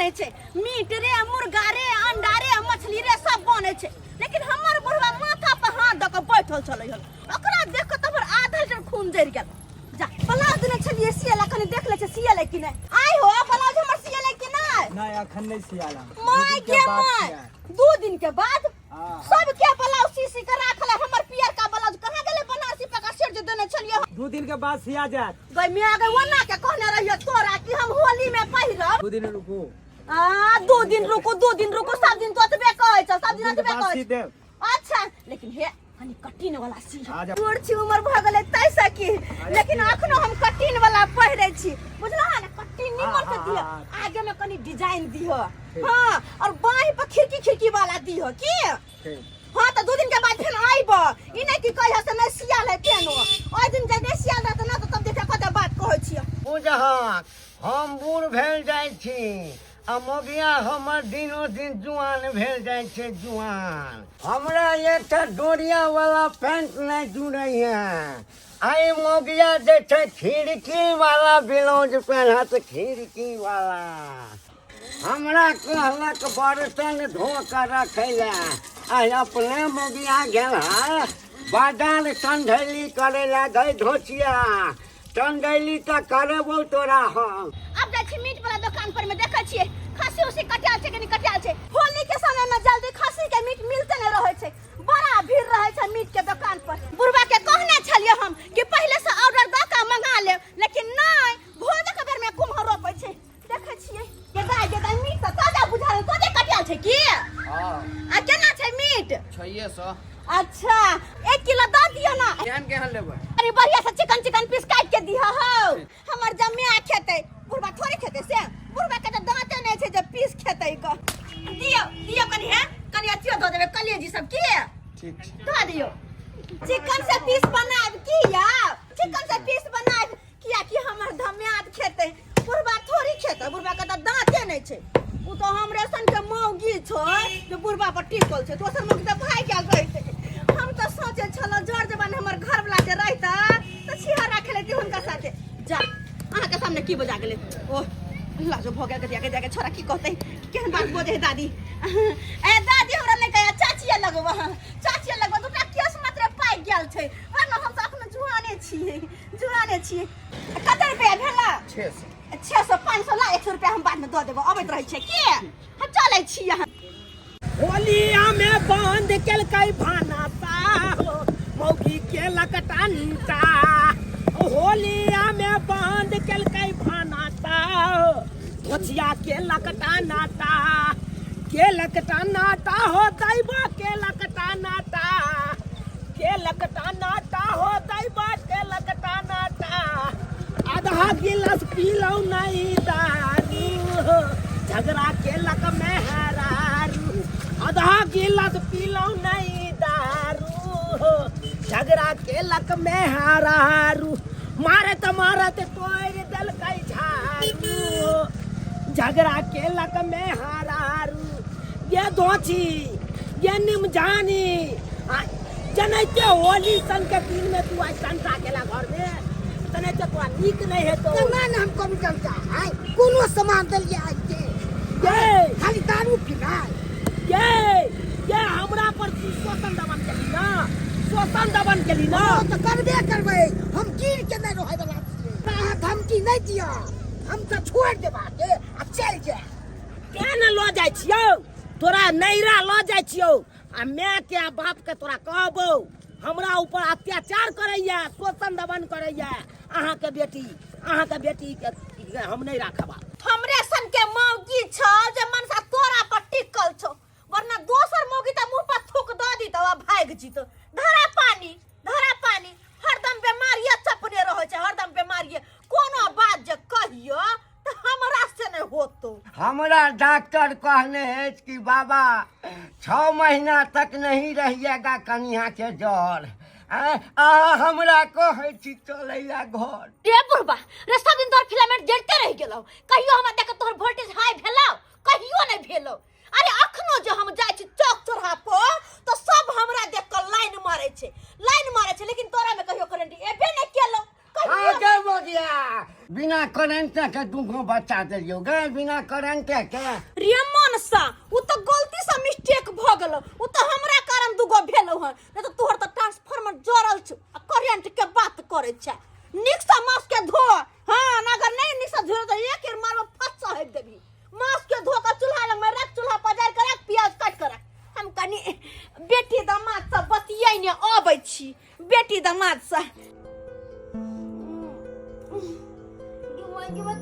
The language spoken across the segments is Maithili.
बनै छै, मीट रे, मुर्गा रे, अंडा रे, मछली रे, सब बनै छै, लेकिन हमर बुढ़वा माथा पर हाथ दऽ कऽ बैठल छलै हन। ओकरा देख कऽ तऽ हमर आधा लीटर खून जरि गेल। जा, ब्लाउज देने छलियै सियै लए, कनि देख लै छियै सियल है कि नहि। आइ हो, ब्लाउज हमर सियल है कि नहि? नहि, अखन नहि सियाल हम। माय दू दिन गे के बाद माय, सियाल। 2 दिन के बाद? हाँ। सबके ब्लाउज सी सी के राखल है, हमर पियर का ब्लाउज कहाँ गेलै? बनारसी पका सेट जे देने छलियै हम। 2 दिन के बाद सिया जायत। गई मिया गई, ओना के कहने रहियो तोरा कि हम होली में पहिरब। 2 दिन रुकू। आ, 2 दिन रुकू, 2 दिन रुकू, सब दिन तो ओतबे कहै छ, सब दिन 2 दिन के ओतबे बाद कहै सी छ। देब। अच्छा, लेकिन हे, कनि कटिन वाला सी। आ जा। बूढ़ छी, उम्र भऽ गेलै तै से की, लेकिन अखनो हम कटिन वाला पहिरै छी, बुझलह ने? कटिन निमन से हाँ, दिह। हाँ। आगे में कनि डिजाइन दिह। ठीक। हाँ, और बाँहि पर खिड़की खिड़की वाला दिह की। ठीक। हाँ, तऽ 2 दिन के बाद फेर आइब, ई नहि कि कहियो से नहि सियाल है। फेनो ओहि दिन जे नहि सियाल रहत ना, तऽ तब देखे कते बात कहै छियै। बुझहक, हम बूढ़ भेल जाइ छी आ मोगिया हमर दिनो दिन जुआन भेल जाइ छै, जुआन। हमरा एकटा डोरिया वाला पैंट नहि जुड़ैया, आइ मोगिया जे छै खिड़की वाला ब्लाउज पेन्हत, खिड़की वाला। हमरा कहलक बर्तन धो कऽ रखै लए, आइ अपने मोगिया गेल है बाजार चंडैली करे लए। गई धोचिया, चंडैली तऽ करेबौ तोरा हम। अब जाइ छी मीट वाला दुकान पर में, देखै छियै खस्सी उसी कटायल छै कि नहि कटायल छै। होली के समय में जल्दी खस्सी के मीट मिलते नहि रहै छै, बड़ा भीड़ रहै छै मीट के दुकान पर। बुढ़वा के कहने छलियै हम कि पहिले से ऑर्डर दऽ कऽ मंगा लेब, लेकिन नहि, भोजक बेर में कुम्हर रोपै छै। देखै छियै गे दाइ, गे दाइ, मीट तऽ ताजा बुझायल, ताजे कटायल छै की? हाँ। आ केना छै मीट? 600। अच्छा, 1 किलो दऽ दियौ ने। केहन केहन लेबै? अरे, बढ़िया से चिकन चिकन पीस काट के दिह हौ, हमर जमिया खेतै, बुढ़बा थोड़े खेतै से। बुढ़बा के तऽ दाँते नहि छै जे पीस खेतै ग। दियौ, दियौ कनि, हे, कनि अथियो दऽ देबै, कलेजी सब की। ठीक छै। दऽ दियौ। चिकन से पीस बनायब की या चिकन से पीस बनायब, कियाकि हमर धम्याद खेतै, बुढ़बा थोड़ी खेतै। बुढ़बा के तऽ दाँते नहि छै। ओ तऽ हमरे सन के मौगी छै जे बुढ़बा पर टिकल छै, दोसर मौगी तऽ भागि गेल रहितै। हम तऽ सोचै छलहुँ जर जवान हमर घरवला जे रहितै तऽ छिहरा खेलैती हुनका साथे। जा, अहाँके सामने की बजा गेलै? ओह, लाजो भऽ गेल। गदिया गदिया के छोरा की कहतै, केहन बात बजै है दादी। ए दादी, हमरा नहि कहै, चाचिए लगबऽ, चाचिए लगबऽ। दूटा केस मात्र पाकि गेल छै, वरना हम तऽ अखनो जुआने छियै, जुआने छियै। कते रुपया भेला? 600। 600, 500 ला, 100 रुपया हम बादमे दऽ देबो। अबैत रहै छै की, हम चलै छी अहाँ। होलिया में बंद केलकै भानसा हो, मौगी केलक टंटा। होलिया में बंद केलकै भानसा हो, धोचिया केलक टनाटा, केलक टनाटा हो दैबा, केलक टनाटा, केलक टनाटा हो दैबा, केलक टनाटा। आधा गिलास पीलौ नहीं दारू हो, झगड़ा केलक मेहरारू। आधा गिलास पीलौ नहीं दारू हो, झगड़ा केलक मेहरारू। मारत मारत तोड़ि देलकै झाड़ू हो, झगड़ा केलक मेहरारू। ये दोची, ये निमजानी, जनैते होली सन के दिन में तू आइ टंटा केला घर में, जनैते तोरा नीक नहीं हेतौ। केना ने हम करू टंटा? आइ कोनो सामान देलियै आइ के? ये खाली दारू पीनाइ। ये हमरा पर तू शोषण दमन केली ना, शोषण दमन केली ना। ओ तऽ करबे करबै, हम गिर के नहि रहै बला छियै। अहाँ धमकी नहि दिअ, हम तऽ छोड़ि देब अहाँके आ चलि जायब। तें ने लऽ जाइ छियौ, तोरा नैरा लऽ जाइ छियौ आ माय के आ बाप के तोरा कहबौ, हमरा ऊपर अत्याचार करैया, शोषण दमन करैया अहाँके बेटी, अहाँके बेटी के हम नहि राखब आब। हमरे सन के मौगी छौ जे मनसा तोरा पर टिकल छौ, वरना दोसर मौगी तऽ मुंह पर थूक दऽ दितौ आ भागि जितौ। धरा पानी, धरा पानी। हरदम बेमारिये चपने रहै छै, हरदम बेमारिये। कोनो बात जे कहियो तऽ हमरा से नहि होतो। हमरा डॉक्टर कहने अछि कि बाबा 6 महीना तक नहीं रहिएगा कनिया के जर। आँय, अहाँ हमरा कहै छी चलै ला घर। रे बुढ़बा रे, सब दिन तोहर फिलामेंट जड़ते रहि गेलौ, कहियो हमरा देख के तोहर वोल्टेज हाई भेलौ? कहियो नहि भेलौ। अरे, अखनो जे हम जाइ छी चौक चौराहा पर तऽ सब हमरा देख के लाइन मारै छै, लाइन मारै छै, लेकिन तोरा में कहियो करेंट एबे नहि केलौ। कहियो आगे बगिया बिना करेंट के दूगो बच्चा देलियौ गे बिना करेंट के। रे मनसा, उ त गलती से मिस्टेक भ गेलो, उ त हमरा कारण दूगो भेलो हन, नहीं त तोहर त ट्रांसफार्मर जरल छौ आ करेंट के बात करै छै। नीक से मांस के धो, हां, अगर नहीं नीक से धो त एक बेर मारबो फट से हटि देबही। मांस के धो के चूल्हा लग में रख, चूल्हा पजारि के रख, प्याज काटि के रख। हम कनी बेटी दामाद से बतियाइ ने अबै छी, बेटी दामाद से।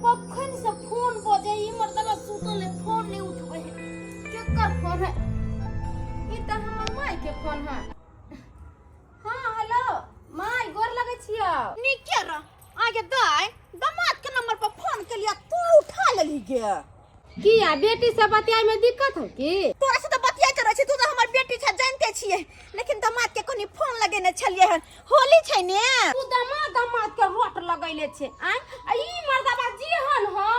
कखन से फोन बजे, ई मर्दबा सुतल है, फोन नहीं उठबै है। केकर फोन है? ई तऽ हमर माय के फोन है। हाँ हेलो माय, गोर लगै छियौ। नीके रह। आगे दाय, दामाद के नंबर पर फोन के लिया तू उठा लेली गे? किया, बेटी से बतियाय में दिक्कत हो की? तोरा से तऽ बतियाइत रहै छी, तू तऽ हमर बेटी छै जानते छियै, लेकिन दामाद के कनी फोन लगेने छलियै हन, होली छै ने। तू दामाद दामाद के रोट लगैले छै आय, आ ई मर्दबा जेहन हौ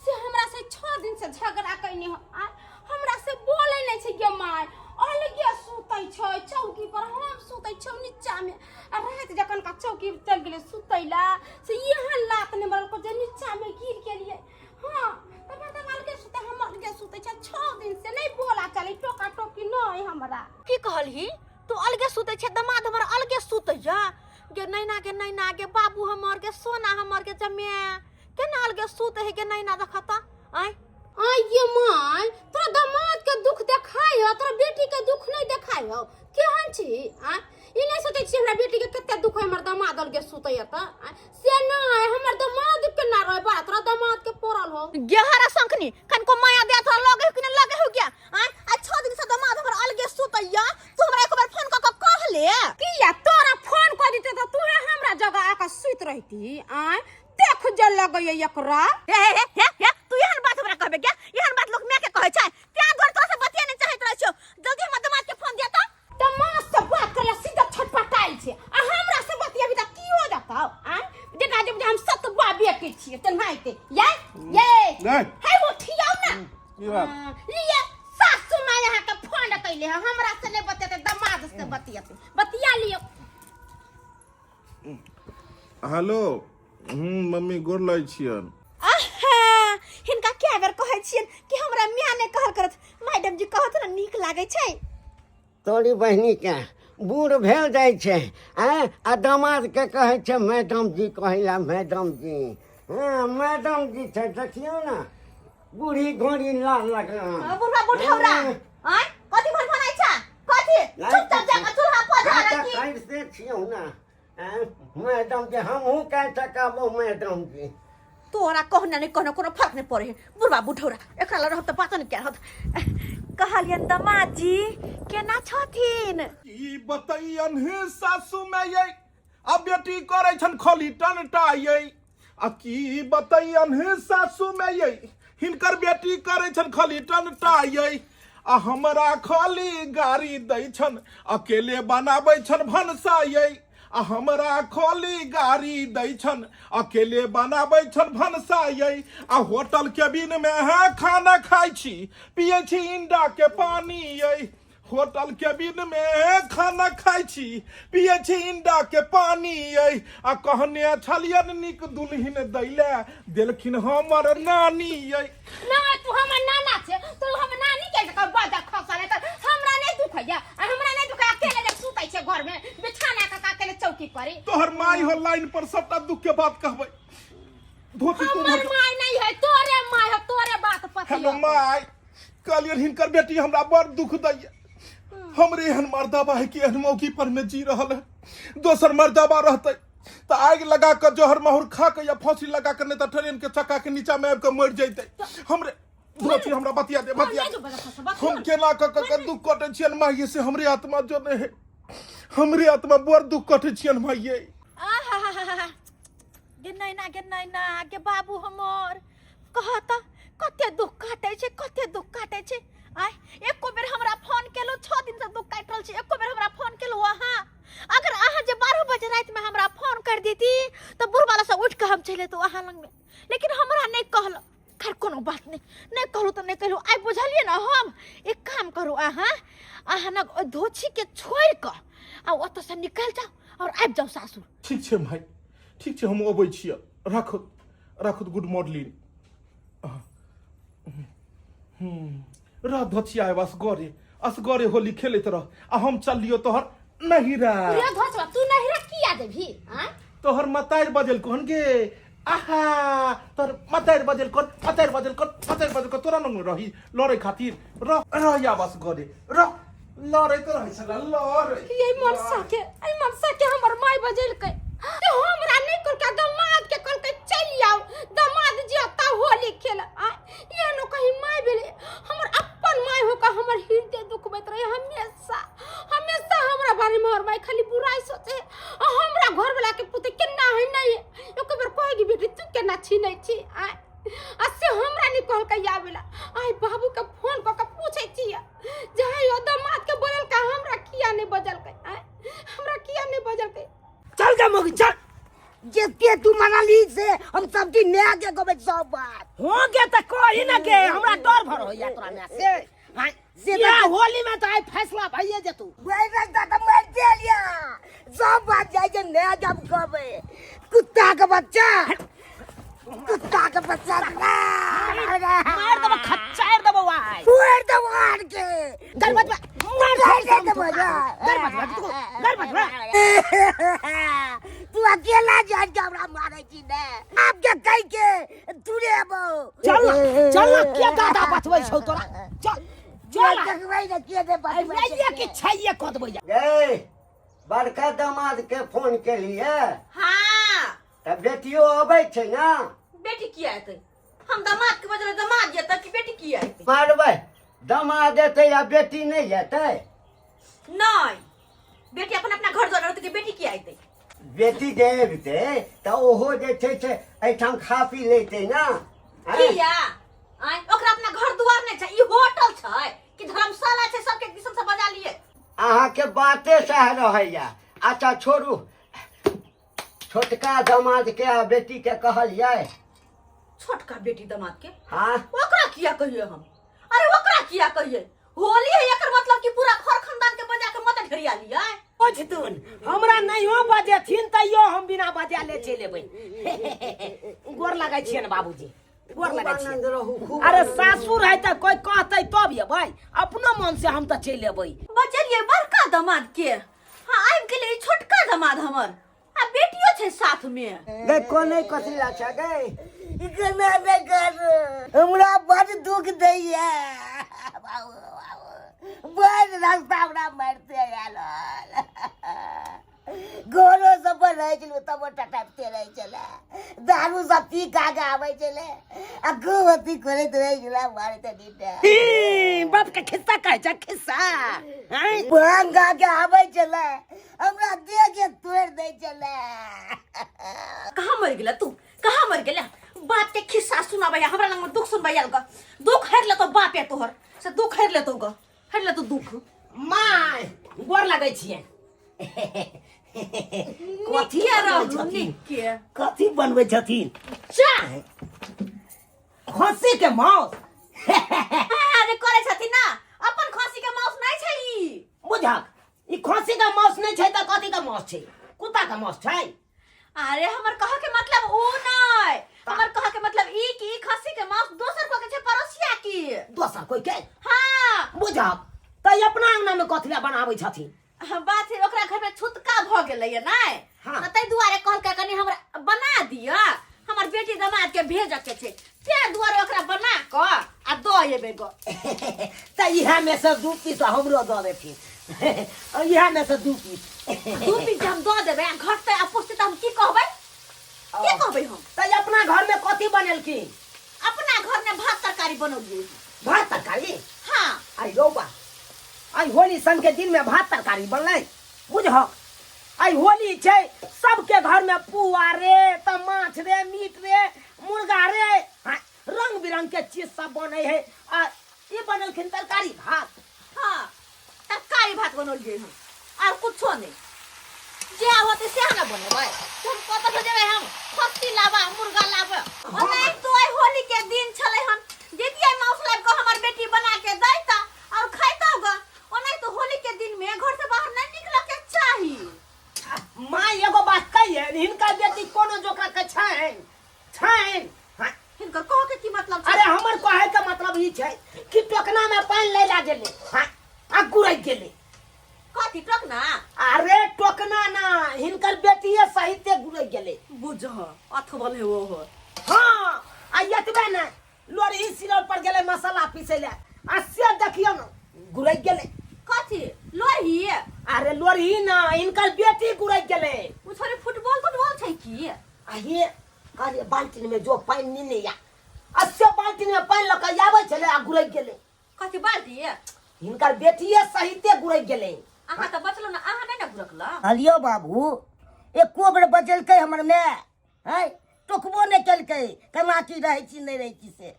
से हमरा से 6 दिन से झगड़ा कैने हौ आय, हमरा से बोलै नहि छै गे माय, अलगे सुतै छै चौकी पर, हम सुतै छौ नीचा में, आ राति जखन का चौकी पर चल गेलै सुतै ला से एहन लात नहि मारलको जे नीचा में गिर गेलियै। हाँ तऽ मर्दबा अलगे सुतै, हम अलगे सुतै छै, 6 दिन से नहि बोला चली, टोका टोकी नहि हमरा। की कहलही? तू अलगे सुतै छै, दमाद हमर अलगे सुतैया? गे नैना, गे नैना, गे बाबू हमर, गे सोना हमर, गे जमे केना अलगे सुतै है गे नैना, देखत आय। आय गे माय, तोरा दमाद के दुख देखाय हो, तोरा बेटी के दुख नहीं देखाय हो? केहन छी आय? ई नहीं सोचै छी हमरा बेटी के कते दुख है हमर दमाद अलगे सुतैया त आय? से नहीं हमर दमाद के ना रहे बड़ा, तोरा दमाद के पड़ल हो। गेहरा शंखनी कनको माया दे तोरा लगे हो कि नहीं लगे हो गया आय? आ 6 दिन से दमाद हमर अलगे सुतैया, तू हमरा एक बार फोन क के कहले? किया तोरा फोन कर देते त तू हमरा जगह आके सुत रहती आय? देख जे लगैया एकरा। हे हे हे हे हे, तू एहन बात हमरा कहबे क्या? एहन बात लोग मैं के कहै छै, तें दुआरे तोरा से बतिया नहीं चाहैत रहै छियौ। जल्दी हमर दमाद के फोन दिया त। दमाद से बात करला सीधा छटपटाइल छै, आ हमरा से बतियाबी त की हो जतौ आय? जेना जे हम सतबा बेटी छियै तेनाहिते ये ये। नहीं। हे उठियौ ना। की बात? हाँ, लिए सासू माय अहाँ के फोन कैले है, हमरा से नहीं बतियाते दमाद से बतियाते, बतिया लियो। हेलो, मम्मी गोर लगै छियन। आहा, हिनका कए बेर कहै छियनि कि हमरा माय नहि कहल करत, मैडम जी कहत ने नीक लागै छै। तोरी बहिनी के बूढ़ भेल जाइ छै आँय, आ दामाद के कहै छै मैडम जी कहै ला, मैडम जी। हँ मैडम जी छै, देखियौ ने बूढ़ी घोड़ी लाल लगल। हाँ, बुढ़वा बुढ़ौरा आँय कथी भन भनाइ छ कथी? चुपचाप जाके चूल्हा पजार की करिते छियौ ने आँय, मैडम जी हमहूँ कहि सकबो मैडम जी। तोरा कहना नहीं कहना कोनो फर्क नहीं पड़े है बुढ़वा बुढ़ौरा, एकरा लग रहब तऽ बात नहीं रहत। कहलियन दमाद जी केना छथिन? ई बतैयन हे सासू में ये आ बेटी करै छन खली टनटा ये, आ की बतैयन हे सासू में ये हिनकर बेटी करै छन खली टनटा ये, आ हमरा खाली गाड़ी दै छन अकेले बनाबै छन भनसा ये, आ हमरा खाली गाड़ी दै छन अकेले बनाबै छन भनसा ये, आ होटल केबिन में अहाँ खाना खाइ छी पियै छी इंडा के पानी ये, होटल केबिन में खाना खाइ छी पियै छी इंडा के पानी ये, आ कहने छलियन नीक दुल्हिन दैले देलखिन हमर नानी ये। नहीं तू हमर नाना छे, तू हमर नानी के जगह बाजा खसल है त हमरा नहीं दुख है, आ हमरा नहीं दुख है, अकेले जे सुतै छे घर में बिछाना के अकेले चौकी परी। तोहर माई हो लाइन पर सबटा दुख के बात कहबै। धोती तू हमर माई नहीं है, तोरे माई है, तोरे बात पति। हेलो my, कहलियन हिनकर बेटी हमरा बड़ दुख दैया, हमरे एहन मर्दाबा है कि एहन मौकी पर में जी रहल है, दोसर मर्दाबा रहते तो आग लगा के जहर माहुर खा के या फांसी लगा के नहीं तो ट्रेन के चक्का के नीचा में आबि के मर जैते। हमरे धोती हमरा बतिया दे, बतिया दे। हम केना क क के दुख कटे छियन माइये से हमरे आत्मा जने है, हमरे आत्मा बड़ दुख कटे छियन माइये। आहा गे नैना, गे नैना, गे बाबू हमर, कह त कते दुख काटे छै, कते दुख काटे छै आय? एको बेर हमरा फोन केलहुँ? 6 दिन से दुख काटि रहल छी, एको बेर हमरा फोन केलहुँ अहाँ? अगर अहाँ जे 12 बजे राति में हमरा फोन कर देती तऽ बुढ़वाला से उठि कऽ हम चलि अयतहुँ अहाँ लगमे, लेकिन हमरा नहि कहलहुँ। खैर कोनो बात नहि, नहि कहलहुँ तऽ नहि कहलहुँ, आइ बुझलियै ने हम। एक काम करू अहाँ, अहाँ ने ओहि धोछीके छोड़ि कऽ आ ओतऽसँ निकलि जाउ और आबि जाउ सासुर। ठीक छै भाई, ठीक छै, हम अबै छियै, राखू राखू। Good morning. रह धोचिया, असगरे असगरे होली खेलैत रह आ हम चलियो तोहर नहिरा। रे धोचवा, तू नहिरा किया देबही आँ? तोहर मतारि बजेल कोन गे? आहा, तोहर मतारि बजेल कोन? मतारि बजेल कोन? मतारि बजेल कोन? तोरा नंग रही लड़े खातिर? रह रह या बस घरे रह, लड़े तो रहै छला लड़े। ये मनसा के, एहि मनसा के हमर माय बजेलकै ते हमरा नहि कहलकै, दमाद के कहलकै चलि आउ दमाद जी अता होली खेल आ। एहनो कहीं माय भेलै? हमर अपन माय होकर हमर हृदय दुखबैत रहे हमेशा हमेशा। हमरा बारे में हमर माय खाली बुराई सोचे आ हमरा घर वाला के पुते केना है नहीं एक बेर कहेगी बेटी तू केना छी नहीं छी आ। आ से हमरा नहीं कहलकै आवेला। आइ बाबू के फोन कऽ के पूछै छियै जे हे यो दमाद के बोललकै, हमरा किया नहीं बजलकै आँय? हमरा किया नहीं बजलकै? चल गे मौगी चल। जते तू मनाली से हम सब दिन नया के कहबै सब बात हो गे त कही न गे, हमरा डर भर होइया तोरा माय से। हाँ, से या तऽ- होली में तो आई फैसला भइए जेतू। वही रास्ता तऽ मर गेलिया, सब बात जाइ छै नया जब कहबै। कुत्ता के बच्चा, कुत्ता के बच्चा, मार देबो, खच्चार देबो आइ। फोड़ देबो आर के। घर बजबा मार। मार देबो। घर बजबा तू, घर बजबा। तू अकेला जान के हमरा मारै छी ने, आप के कह के दूरे आबो। चल ना, चल ना, के दादा बचबै छौ तोरा? चल चल। देखबै ने के दे बचबै छै। रैये के छैये कऽ देबै। गए बड़का दामाद के फोन केलिए? हाँ। तऽ बेटियो अबै छै ने? बेटी किया एतै? हम दामाद के बजले दामाद जेतै कि बेटी किया एतै? मारबै, दामाद एतै आ बेटी नहि एतै? नहीं, बेटी अपन अपना घर द्वार रहतै कि बेटी किया एतै? बेटी जे अबितै तऽ ओहो जे छै से एहिठाम खा पी लेतै ने, आँय? किया आँय, ओकरा अपना घर द्वार नहीं छै? ई होटल छै कि धर्मशाला छै सबके एक दिसन से बजा लिए? अहाँके बाते सएह रहैया। अच्छा छोड़ू, छोटका दामाद के आ बेटी के कहलियै? छोटका बेटी दामाद के? हाँ। ओकरा किया कहिए हम? अरे ओकरा किया कहिए? होली है, एकर मतलब कि पूरा घर खानदान के बजा के मत ढेरिया लिया। बुझतुन, हमरा नहियो बजेथिन तैयो हम बिना बजाले चलि एबै। गोर लगै छियनि बाबूजी, गोर खूब लगै आनंद छियनि। रहू, खूब अरे आनंद रहू। सासुर है तऽ कोइ कहतै तब एबै, अपनो मन से हम तऽ चलि एबै। बजलिए बड़का दामाद के, हाँ आबि गेलै ई छोटका दामाद हमर आ बेटियो छै साथ में। गै कोने कथी ला छै गै? केना नहि कर, हमरा बड़ दुख दैया बाबू, बाबू बड़ रास्ता हमरा मारिते आयल। घरो सब पर रहै छलै तब टटकते रहै छलै, दारू सब पी खा के आबै छलै आ खूब अथी करैत रहै छलै, मारैत नीटा। ई, बाप के खिस्सा कहै छै खिस्सा, आँय? भांग खा के आबै छलै, हमरा देह के तोड़ि दै छलै। कहाँ मर गेला तू? कहाँ मर गेला? बाप के खिस्सा सुनाबै हमरा लग में दुख सुनबै आयल ग। दुख हेर लेतो बाप है तोहर से, दुख हेर लेतो ग, हेर लेतो दुख। माय गोर लगै छियै। कथी नीके बनबै रहू, छथिन? नीके। कथी बनबै छथिन? चाह। खस्सी के मांस? अरे करे छथिन ना, अपन खस्सी के मांस नहीं छै ई। बुझक, ई खस्सी के मांस नहीं छै तऽ कथी के मांस छै? कुत्ता के मांस छै? अरे हमर कह के मतलब ऊ नहीं, हमर कह के मतलब ई कि ई खस्सी के मांस दोसर को के छै, पड़ोसिया की। दोसर कोई के? हाँ। बुझक, तऽ ई अपना अंगना में कथी ला बनाबै छथिन? हाँ, बात है ओकरा घर में छुतका भ गेलै नहीं? हाँ। तऽ ताहि दुआरे कहलकै कनि हमरा बना दिअ, हमर बेटी दमाद के भेजऽ के छै, ताहि दुआरे ओकरा बना कऽ आ दऽ एबै ग। तऽ इएह में से दू पीस हमरो दऽ देथिन, इएह में से दू पीस। दू पीस जे हम दऽ देबै आ घटतै आ पुछतै तऽ हम की कहबै? की कहबै हम? तऽ अपना घर में कथी बनेलखिन? अपना घर में भात तरकारी बनौलियै। भात तरकारी? हाँ। आई रौ बा, आई होली सन के दिन में भात तरकारी बनलै? बुझहक, आई होली छै, सबके घर में पुआ रे तऽ माछ रे, मीट रे, मुर्गा रे, हाँ, रंग बिरंग के चीज सब बनै है आ ई बनेलखिन तरकारी भात? हाँ, तरकारी भात बनौलियै हम आर कुछो नहि। जे होतै सएह ने बनेबै। हम कतऽ से जेबै हम खस्सी लाबा मुर्गा लाबा? नहीं तो आइ होली के दिन छलै हन, दीदी आइ माउस लाबि कऽ हमर बेटी बना के दैता और खैतौ ग। ओनाहि तो होली के दिन में घर से बाहर नहीं निकलऽ के चाही। माँ एगो बात कहिए, हिनका बेटी कोनो टोकना में पानि लै ला गेलै। हाँ, आ गुरैक गेलै। कथी टोकना? अरे टोकना ना, हिनकर बेटिए सहिते गुरैक गेलै। बुझ अथबल है वो हो। हाँ, आ एतबे ने, लोरही सिलौट पर गेलै मसाला पीसै ले, आ से देखियौ ने गुरैक गेलै। कथी लोरही? अरे लोरही ना, हिनकर बेटी गुरैक गेलै। ओ छोरी फुटबॉल फुटबॉल छै की? आ हे कहलियै बाल्टीन में जो पानि नेने या, आ से बाल्टीन में पानि लऽ कऽ आबै छलै आ गुरैक गेलै। कथी बाल्टी? हिनकर बेटिए सहिते गुरैक गेलै। अहाँ तऽ बचलो ना, अहाँ नहि ने गुरकल। कहलियौ बाबू, एको बेर बजेलकै हमर माय? हैं, टोकबो नहि केलकै, केना की रहै छी नहि रहै छी से।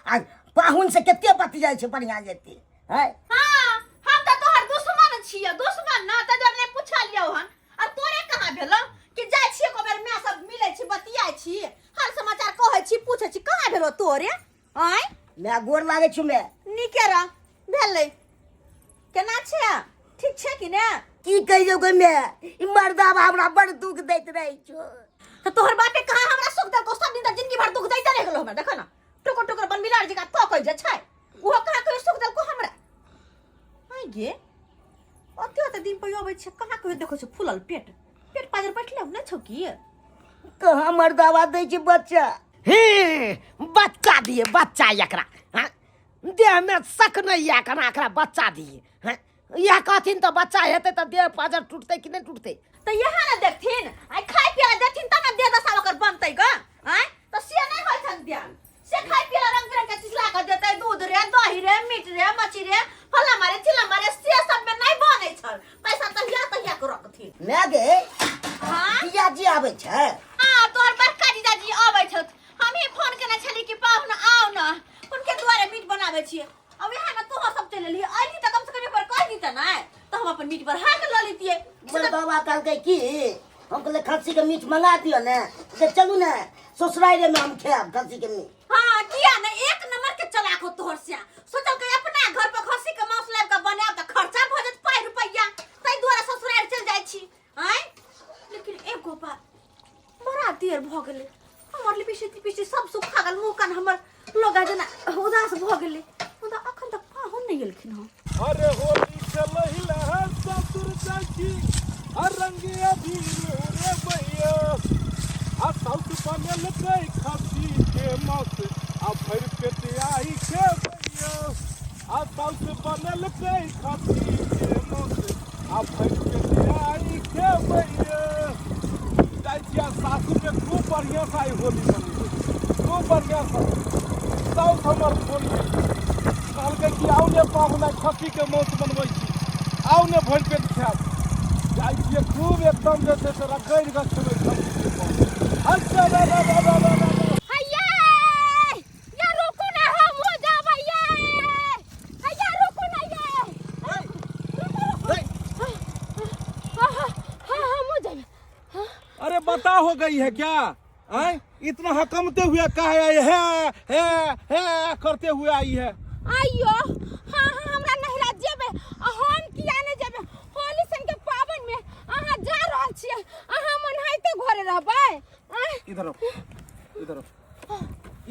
आ पाहुन से कते बतियाइ छै बढ़िआँ जेतै। हैं, हाँ, हम तऽ तोहर दुश्मन छियै, दुश्मन ना तऽ जब नहि पुछलियौ हन। और तोरे कहाँ भेलौ कि जाइ छियै एको बेर माय सब मिलै छी, बतियाइ छी, हाल समाचार कहै छी, पूछै छी, कहाँ भेलौ तोरे? आँय माय, गोर लागै छौ माय। नीके रह। भेलै, केना छै? ठीक छै कि ने? की कहियौ गै माय, ई मर्दाबा हमरा बड़ दुख दैत रहै छौ। तऽ तोहर बापे कहाँ हमरा सुख देलकौ? सब दिन तऽ जिंदगी भर दुख दैते रहि गेलौ हमरा। देखो ना, टुकुर टुकुर बनबिलाड़ जकाँ तकै जे छै, ओहो कहाँ कहियो सुख देलकौ हमरा। आइ गे, ओते ओते दिन पर अबै छै, कहाँ कहियो देखै छै फूलल पेट? पेट पाजर बैठले नहि छौ की? कहाँ मर्दाबा दै छै बच्चा? हे बच्चा दिए बच्चा एकरा। हाँ, देह में शक नहीं है केना एकरा बच्चा दिए। हाँ, इएह कहथिन तऽ बच्चा हेतै तऽ देह पाजर टूटतै कि नहि टूटतै? तऽ इएह ने देखथिन, आइ खाय पिए ला देथिन तब ने देह दशा ओकर बनतै ग। आँय, तऽ से नहि होइ छनि ध्यान से, खाय पिए ला रंग बिरंग के चीज ला कऽ देतै, दूध रे, दही रे, मीट रे, मछली रे, फल्ला मारे चिल्ला मारे, से सब में नहि बनै छल पैसा, तहिया तहिया के रखथिन। माय गे। हाँ। जीजाजी आबै छै? हाँ, तोहर बड़का जीजाजी अबै छथि। हमही फोन केने छली कि पाहुन आउ ने, हुनके दुआरे मीट बनाबै छियै। अब यहाँ ने तोहर सब चलि एलियै, अयली तऽ कम से कम एक बार कहि दितै ने तऽ हम अपन मीट बढ़ा के लऽ लेतियै। हमर बाबा कहलकै कि, हम कहलियै खस्सी के मीट मंगा दियौ ने, से चलू ने ससुराइरे में हम खायब खस्सी के मीट। हाँ, किया ने, एक नंबर के चलाक हो तोहर से। सोचल कि अपना घर पर खस्सी के मांस लाबि के बनायब तऽ खर्चा भऽ जायत पाइ रुपैआ, ताहि दुआरे ससुरारि चलि जाइ छी। आँय, लेकिन एगो बात, बड़ा देर भऽ गेलै, हमर लिपस्टिक तिपस्टिक सब सुखा गेल, मुँह कान हमर लोग जेना उदास भऽ गेलै, मुदा अखन तक पाहुन नहि एलखिन हँ। अरे होली खेलैला ससुर जाइ छी, आ रंग अबीर उड़ेबैया, आ साउस बनेलकै खस्सी के मांस, आ भरि पेट आइ खेबैया, आ साउस बनेलकै खस्सी के मांस, आ भरि पेट आइ खेबैया। जाइ छी आ सासुरमे खूब बढ़िआँ से आइ होली मनेबै, खूब बढ़िआँ से। साउस हमर फोन केलकै, कहलकै कि आउ ने पाहुन, आइ खस्सीके मांस बनबै छी, आउ ने भरि पेट खायब। जाइ छियै, खूब एकदम जे छै से रगड़ि कऽ खेबै खस्सीके मांस। अच्छा रा रा रा रा रा रा। हैया या, रुकू ना, हम हो जाबै ये। हैया, रुकू ना ये, रुकू। हाँ हाँ हाँ, हम हो जाबै। अरे बता हो गई है क्या? आय इतना हकमते हुए काहे आई है, है है करते हुए आई है? आइयो, हाँ हाँ, हमरा नहिरा जेबै आ हम किया नहि जेबै? होली सन के पाबनि में अहाँ जा रहल छियै, अहाँ मनाइते घरे रहबै? आँय? इधर आओ, इधर आओ।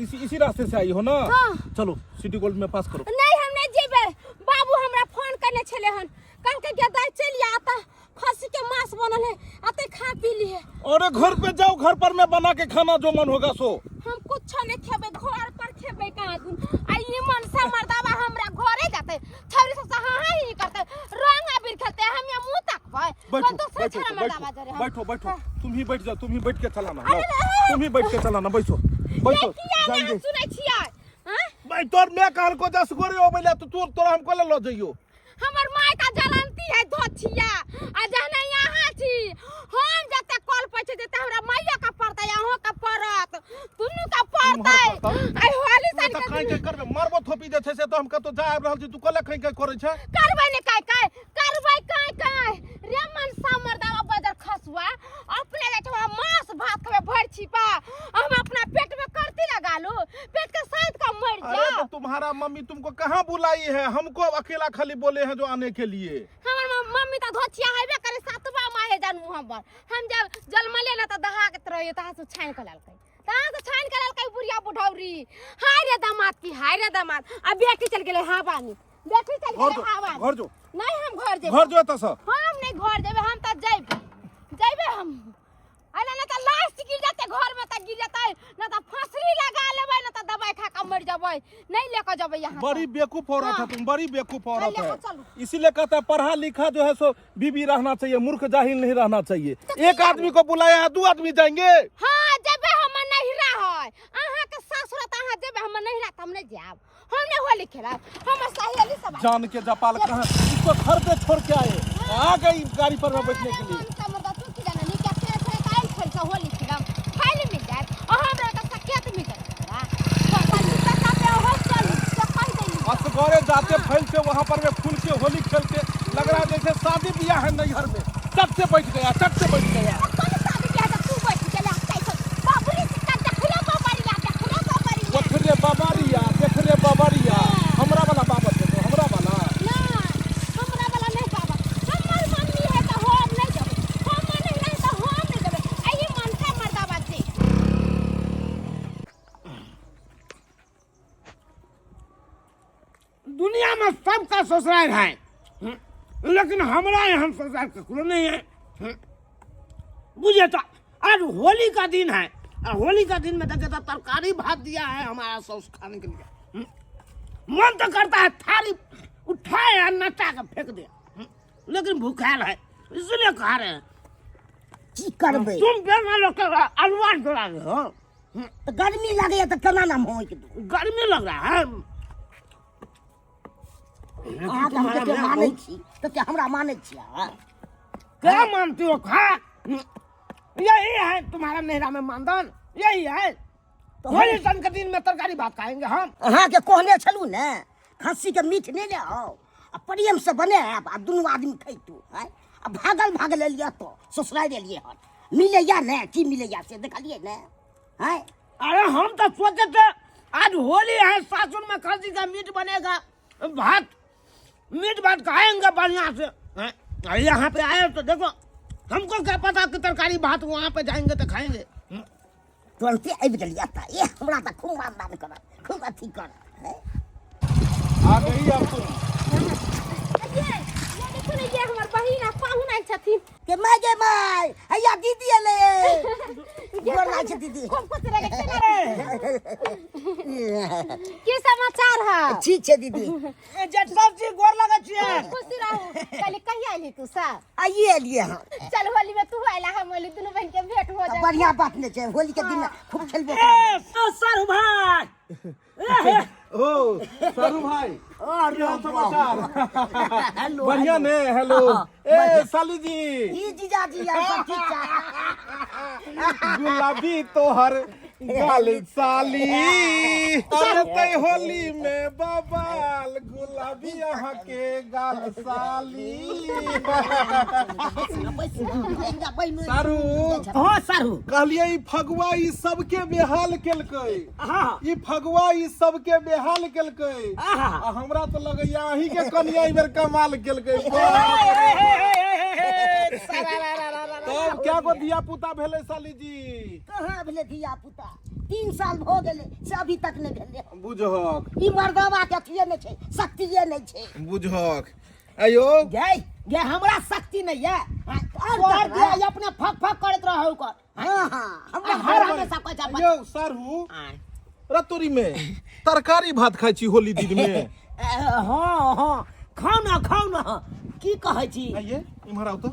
इसी इसी रास्ते से आई हो ना? हाँ। चलो, सिटी गोल्ड में पास करो। नहीं, हम नहीं जेबै। बाबू हमरा फोन करने छले हन, कहलकै कि दाइ चलि आ, तऽ खस्सी के मांस बनल है, अते खा पी लिए। अरे घर पे जाओ, घर पर मैं बना के खाना जो मन होगा सो। हम कुछ नहीं खेबै, घर पर खेबै कहाँ दिन। आ ई मनसा मर्दाबा हमरा घरे जाते छौरी सब से हाँ हाँ ही करते, रंग अबीर खेलते, हम यहाँ मुंह तकबै। बैठो। कौन दोसरा बैठो। छौरा बैठो। मर्दाबा जरे हम। बैठो बैठो, तुम ही बैठ जाओ, तुम ही बैठ के चलाना। अरे लाओ, रे। तुम ही बैठ के चलाना। बैठो बैठो। ये किया ने जाएंगे। हम सुनै छियै? हाँ? भाई, तोर मैं कहल को दस गोरे हो बैला तो तोर तोरा हम कोले ल जइयो? हमर माय का जरंती है धोछिया, आ जहने यहाँ छी हम जते कल पर छी जते हमरा माइयो का पड़तै, अहों का पड़त, दुनू का पड़तै। पड़तौ। आई होली तू सन तऽ के खाइ दिन के करबे, मारबो थोपी जे छै से तो हम कतौ जा आबि रहल छी, तू कले खाइ के करै छै? करबै ने काय काय करबै, काय काय रे मनसा मर्दावा बदर खसुआ, अपने जाइ छै मांस भात खेबै भरि छिपा, हम अपना पेट में करती लगा लू, पेट के साथ का मर अरे जाओ। तो तुम्हारा मम्मी तुमको कहाँ बुलाई है? हमको अकेला खाली बोले हैं जो आने के लिए। हमर मम्मी तऽ धोछिया हेबे करे, सातवा माहे जानू हमर, हम जब जन्मले ना तऽ दहा के रहिए तहाँ से छानि के लेलकै। तहाँ से छानि के लेलकै बुढ़िया बुढ़ौरी। हाय रे दामाद की, हाय रे दामाद। आ बेटी चल गेलै हवा में, बेटी चल घर गेलै जो, हवा में। घर जो। नहीं हम घर जेबै। घर जो एतऽ से। हम नहीं घर जेबै, हम तऽ जेबै, जेबै हम। अरे ना तऽ लाश गिर जेतै घर में तऽ गिर जेतै, ना तऽ फांसरी लगा लेबै, ना तऽ दवाई खा के मर जेबै। नहीं लेके जेबै यहाँ से। बड़ी बेवकूफ औरत है हाँ। तुम, बड़ी बेवकूफ औरत लेके है। चलो। इसीलिए कहता है पढ़ा लिखा जो है सो बीबी रहना चाहिए, मूर्ख जाहिल नहीं रहना चाहिए। एक आदमी को बुलाया है, दो आदमी जाएंगे। हाँ जेबै, हमर नहिरा है, अहाँ के सासुर तऽ अहाँ जेबै, हमर नहिरा तऽ हम नहीं जायब, हम नहीं होली खेलब, हमर सहेली सब आयल। जान के जपाल कहाँ इसको घर पे छोड़ के आए, आ गई गाड़ी पर में बैठने के लिए। मन का मुर्दा तू की जाने नी के से से आयल खेल से होली खेलब, फाइल मिल जायत और हमरा तऽ सकेत मिल जायत। हमरा पैसा पे हो चल से कहि देली। असगरे जाते फैल से वहाँ पर में खुल के होली खेलते, लग रहा है जैसे शादी ब्याह है नैहर में। चट से बैठ गया, चट से बैठ गया। कोन शादी ब्याह तऽ तू बैठ गेला कैसे बाबुरी सिक्का देखलो बाबरिया, देखलो बाबरिया। देख रे बाबरिया, देख रे बाबरिया, हमरा वाला बाबा देखो, हमरा वाला। ना हमरा वाला नहीं बाबा, हमर मम्मी है तऽ हम नहीं जेबै, हमर नहीं रहे तऽ हम नहीं जेबै। एहि मनका मर्दाबा छी। दुनिया में सबका ससुराल है, लेकिन हमरा यहाँ ससुराल ककरो नहीं है। बुझे तो आज होली का दिन है और होली का दिन में देखे तो तरकारी भात दिया है हमारा सौस खाने के लिए। मन तो करता है थाली उठाए और नचा के फेंक दे, लेकिन भूखाल है इसलिए खा रहे हैं। की करबै? तुम बेना लोग के अलुआ जला रहे हो। तऽ गर्मी लागैया तऽ केना नाम होइक दू? गर्मी लग रहा है। अहाँके हम कते मानै छी, तते हमरा मानै छी अहाँ? क्या मानती हो? खा, यही है तुम्हारा नैहरा में मानदान, यही है। तो होली सन के दिन में तरकारी भात खाएंगे हम। अहाँके कहने छलहुँ ने खस्सी के मीट नहि ले आउ आ प्रेम से बनायब आ दुनू आदमी खैतू। आँय, आ भागल भागल एलियै एतऽ, ससुरारि एलियै हन, मिलैया ने की मिलैया से देखलियै ने? आँय, अरे हम तो सोचे थे आज होली है, सासुर में खस्सी का मीट बनेगा, भात मीट भात खाएंगे बढ़िया से। हैं? अरे यहाँ पे आए तो देखो, हमको क्या पता कि तरकारी भात वहाँ पे जाएंगे तो खाएंगे। तुरंते आबि गेलियै एतऽ, ए हमरा तऽ खूब मानदान करत, खूब अथी करत। हैं? आ गई अब तुम। ये ये देखो ने, ये हमर बहिन आ पाहुन आयल छथिन। के my गे my, हैया दीदी एलै, गोर लागै छै दीदी। खूब खुश रह की समाचार है? ठीक छै दीदी। जेठ साहब जी गोर लगै छियै। खुश रहू। कहली कहिया एली तू सब? आइए एलियै हन। चल होली में तू आइला, हम होली दुनू बहन के भेंट हो जाए। बढ़िया बात नहि छै, होली के दिन खूब खेलबो ए करबै। सारू भाई, ओ सारू भाई, और की हाल समाचार? हेलो, बढ़िया ने? हेलो ए साली जी। ई जीजाजी यार सब ठीक छै? गुलाबी तोहर गाल साली, अरे होली में बबाल, गुलाबी अहाँ के गाल साली। सारू। हाँ सारू। कहलियै ई फगुआ ई सबके बेहाल केलकै। हाँ। ई फगुआ ई सबके बेहाल केलकै। आहा। आ हमरा तऽ लगैया अहीं के कनिया ई बेर कमाल केलकै। तब क्या गो धिया पुता भेलै साली जी? कहाँ भेलै धिया पुता, 3 साल भऽ गेलै से अभी तक नहि भेलै। बुझहक ई मर्दाबा के अथिये नहि छै, शक्तिये नहि छै। बुझहक अयो गे गे हमरा शक्ति नहीं है और तोहर ककरा? दिया अपने फक फक करैत रहौ ओकर। हाँ हाँ, हमरा हर हमेशा कहै छै अपन- यौ सारू, रतोरी में तरकारी भात खाइ छी होली दिन में? हाँ हाँ, खाउ ना खाउ ना, की कहै छी? आइये इम्हर आउ तऽ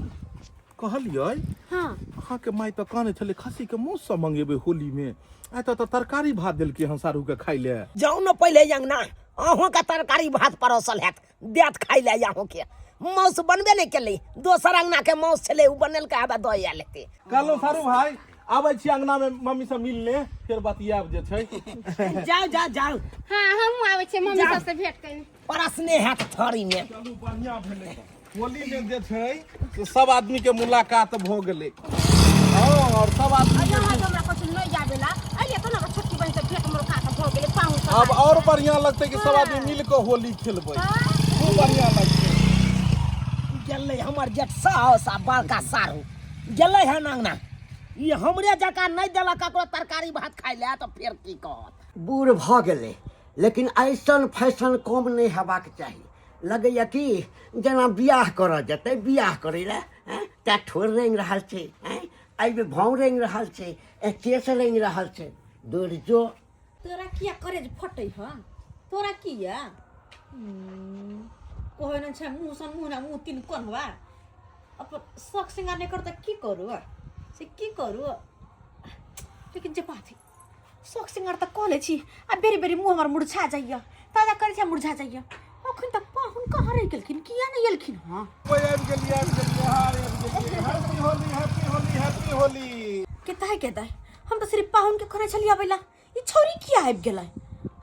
कहलियै। हाँ। अहाँके माय तऽ कहने छलै खस्सी के मौस सब मंगेबै होली में, आइ तऽ तरकारी भात देलकै हन सारू के खाइ ले। जाउ ने पहिले अंगना, अहूँके तरकारी भात परोसल हैत, देत खाइ ले। अहूँके मौस बनबे नहि केलै, दोसर अंगना के मौस छलै ओ बनेलकै, आब दऽ आयल हेतै। कहलहुँ सारू भाई, आबै छी अंगना में मम्मी से मिलने, फेर बतियाब जे छै। जाउ जाउ जाउ। हाँ हमहूँ आबै छियै मम्मी जाउ। सबसे भेंट करे। परसने हैत थरी में। चलू बढ़िया भेलै, होली में जे छै से सब आदमी के मुलाकात भऽ गेलै। हाँ, और सब आदमी यहाँ हमरा कुछ नहीं आवेला, अइए तो ना छोटकी बहन से भेंट मुलाकात भऽ गेलै, पाहुन सब अब आयल। और बढ़िया लगतै कि सब आदमी मिल के होली खेलबै, खूब बढ़िया लगतै। गेलै हमर जेठ साहस आ बड़का सारू गेलै हन अंगना, ई हमरे जकाँ नहि देलक ककरो तरकारी भात खाइ लए तऽ फेर की कहत। बूढ़ भऽ गेलै लेकिन ऐसन फैशन कम नहि हेबाक चाही। लगैया कि जेना बियाह करऽ जेतै, बियाह करै लए, आँय, तैं ठोर रंगि रहल छै, आँय, एहिमे भाँव रंगि रहल छै, ए केश रंगि रहल छै। दूर जो। तोरा किया करेज फटै ह? तोरा किया कहै नहि छै मुँह सन मुँह ना मुँह तीन कोन हुआ अपन शौक श्रृंगार नहि करू तऽ की करू से की करू। लेकिन जे बात है शौक श्रृंगार तऽ कऽ लै छी आ बेरी बेरी मुँह हमर मुरझा जाइए, ताजा करै छी मुरझा जाइए। अखन तक पाहुन कहाँ रहि गेलखिन, किया नहि एलखिन? हँ आबि गेलियै, आबि गेलियै, हँ आबि गेलियै। Happy Holi, happy Holi, happy Holi. के दाइ के दाइ, हम तऽ सिर्फ पाहुन के खोने छलियै अबै ला, ई छौरी किया आबि गेलै?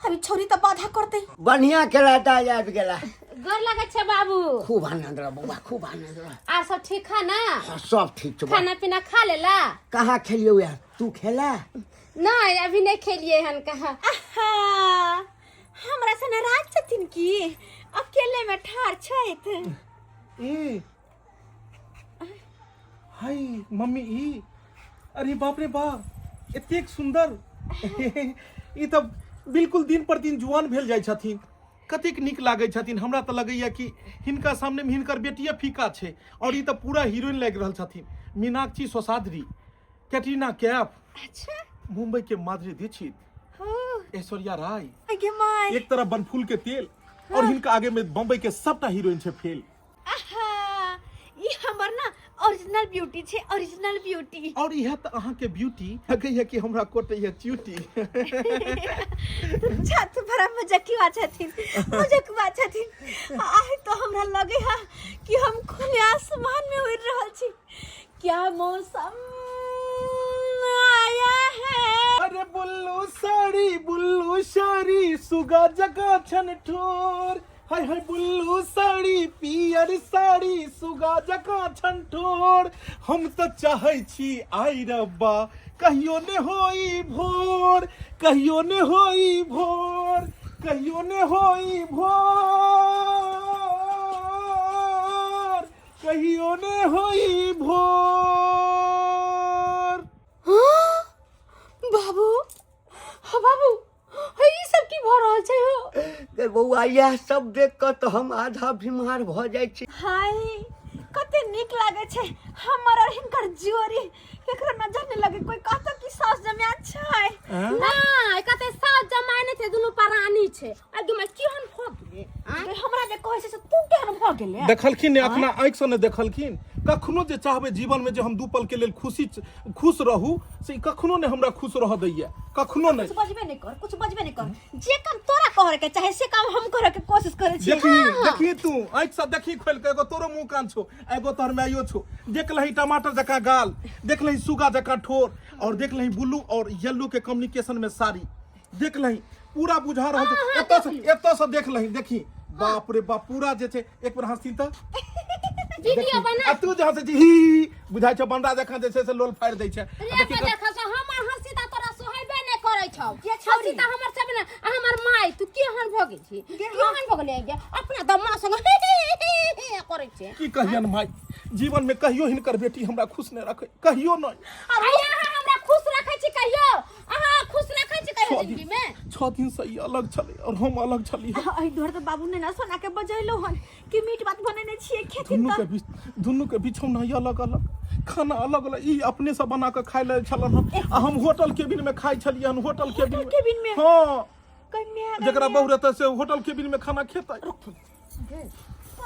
अब ई छौरी तऽ बाधा करतै। बढ़िया केला दाइ आबि गेला। गोर लगै छै बाबू। खूब आनंद रह बौआ, खूब आनंद रह। आर सब ठीक है ना? हाँ सब ठीक छै। खाना पीना खा लेला? कहाँ खेलियौ यार, तू खेला? नहीं अभी नहीं खेलिए हन। कहाँ आहा, हमरा से नाराज छथिन की अकेले में ठाढ़ छथि? ई हाय मम्मी, ई अरे बाप रे बाप, एतेक सुंदर, ई तऽ बिल्कुल दिन पर दिन जुआन भेल जाइ छथिन। कतेक नीक लागै छथिन। हमरा तऽ लगैया कि हिनका सामने में हिनकर बेटिए फीका छै और ई तऽ पूरा हीरोइन लागि रहल छथिन। मीनाक्षी शोषाद्री, कैटरीना कैफ, अच्छा, मुंबई के माधुरी दीक्षित, हाँ, ऐश्वर्या राय, गे माय, एक तरफ बनफूल के तेल और हिनका आगे में बम्बई के सबटा हीरोइन छै फेल। आहा, ई हमर ना ओरिजिनल ब्यूटी छै, ओरिजिनल ब्यूटी। और इह तऽ अहाँ के ब्यूटी लगैया कि हमरा कोटैया च्यूटी। छत बड़ा मजकिया छथिन, मजकुआ छथिन। आइ तो हमरा लगे है कि हम खुले आसमान में उड़ रहल छी। क्या मौसम आया है। अरे बुल्लू साड़ी, बुल्लू साड़ी, सुगा जगह छन ठोर, हाय हाय बुल्लू साड़ी, पियर साड़ी, सुगा जकाँ छन ठोर। हम तऽ चाहै छी आइ रब्बा कहियो ने होई भोर, कहियो ने होई भोर, कहियो ने होई भोर, कहियो ने होई भोर। बाबू, हाँ बाबू, हे ई सब की भऽ रहल छै हो? गे बौआ, इएह सब देख कऽ तऽ हम आधा बीमार भऽ जाइ छी। हाय कते नीक लागे छै हमर और हिनकर जोड़ी, केकरो नजर नहीं लगे, कोई कहतो कि सास जमाय छै। ना कते सास जमाय नहि छै, दुनू प्राणी छै। आगे मैं केहन भऽ गेलै? आँय? हमरा जे कहै छै से तू केहन भऽ गेलै? देखलखिन ने अपना आँखि से ने देखलखिन। कखनो जे चाहबै जीवन में जे हम दू पल के लेल खुशी खुश रहू, से ई कखनो ने हमरा खुश रह दैया, कखनो नहि। कुछ बजबे नहि कर, कुछ बजबे नहि कर। जे काम तोरा करे के चाहे से काम हम करे के कोशिश करे छी। देखी, देखी तू आँखि से देखी खोल के, एगो तोरो मुंह कान छौ, एगो तोहर माइयो छौ। देख लही टमाटर जकाँ गाल, देख लही सुगा जकाँ ठोर, और देख लही ब्लू और येलो के कम्युनिकेशन में साड़ी, देख लही पूरा बुझा रहल छै। एतऽ से, एतऽ से देख लही, देखी बाप रे बाप पूरा जे छै। एक बेर हंसी तऽ वीडियो बना। आ तू जे हंसै छी ही बुझाइ छौ बनरा जकाँ जे छै से लोल फाड़ि दै छै। आ रे देखी पर देखा से हमर हंसी त तोरा सोहेबे नै करै छौ। के छौरी? हंसी त हमर सब ने, आ हमर माय तू केहन भऽ गेल छी, केहन भऽ गेलै गे? अपना दम्मा संग हे हे हे हे करै छै। की कहियन माय, जीवन में कहियो हिनकर बेटी हमरा खुश नहि रखै, कहियो नहि। आ अहाँ हमरा खुश रखै छी कहियो? अहाँ खुश रखै छी कहियो छओ जिंदगी दिन में? 6 दिन से ई अलग छलै और हम अलग छली। एहि दुआरे तऽ बाबू ने ना सोना के बजेलौ हन कि मीट भात बनेने छियै खेथिन। दुनू तऽ के बीच, दुनू के बिछौना अलग अलग, खाना अलग अलग। ई अपने से बना के खाय ले छलन हन आ हम होटल केबिन में खाय छलियै हन, होटल केबिन में। केबिन में? हाँ। कन्या जकरा बहू रहतै से होटल केबिन में खाना खेतै।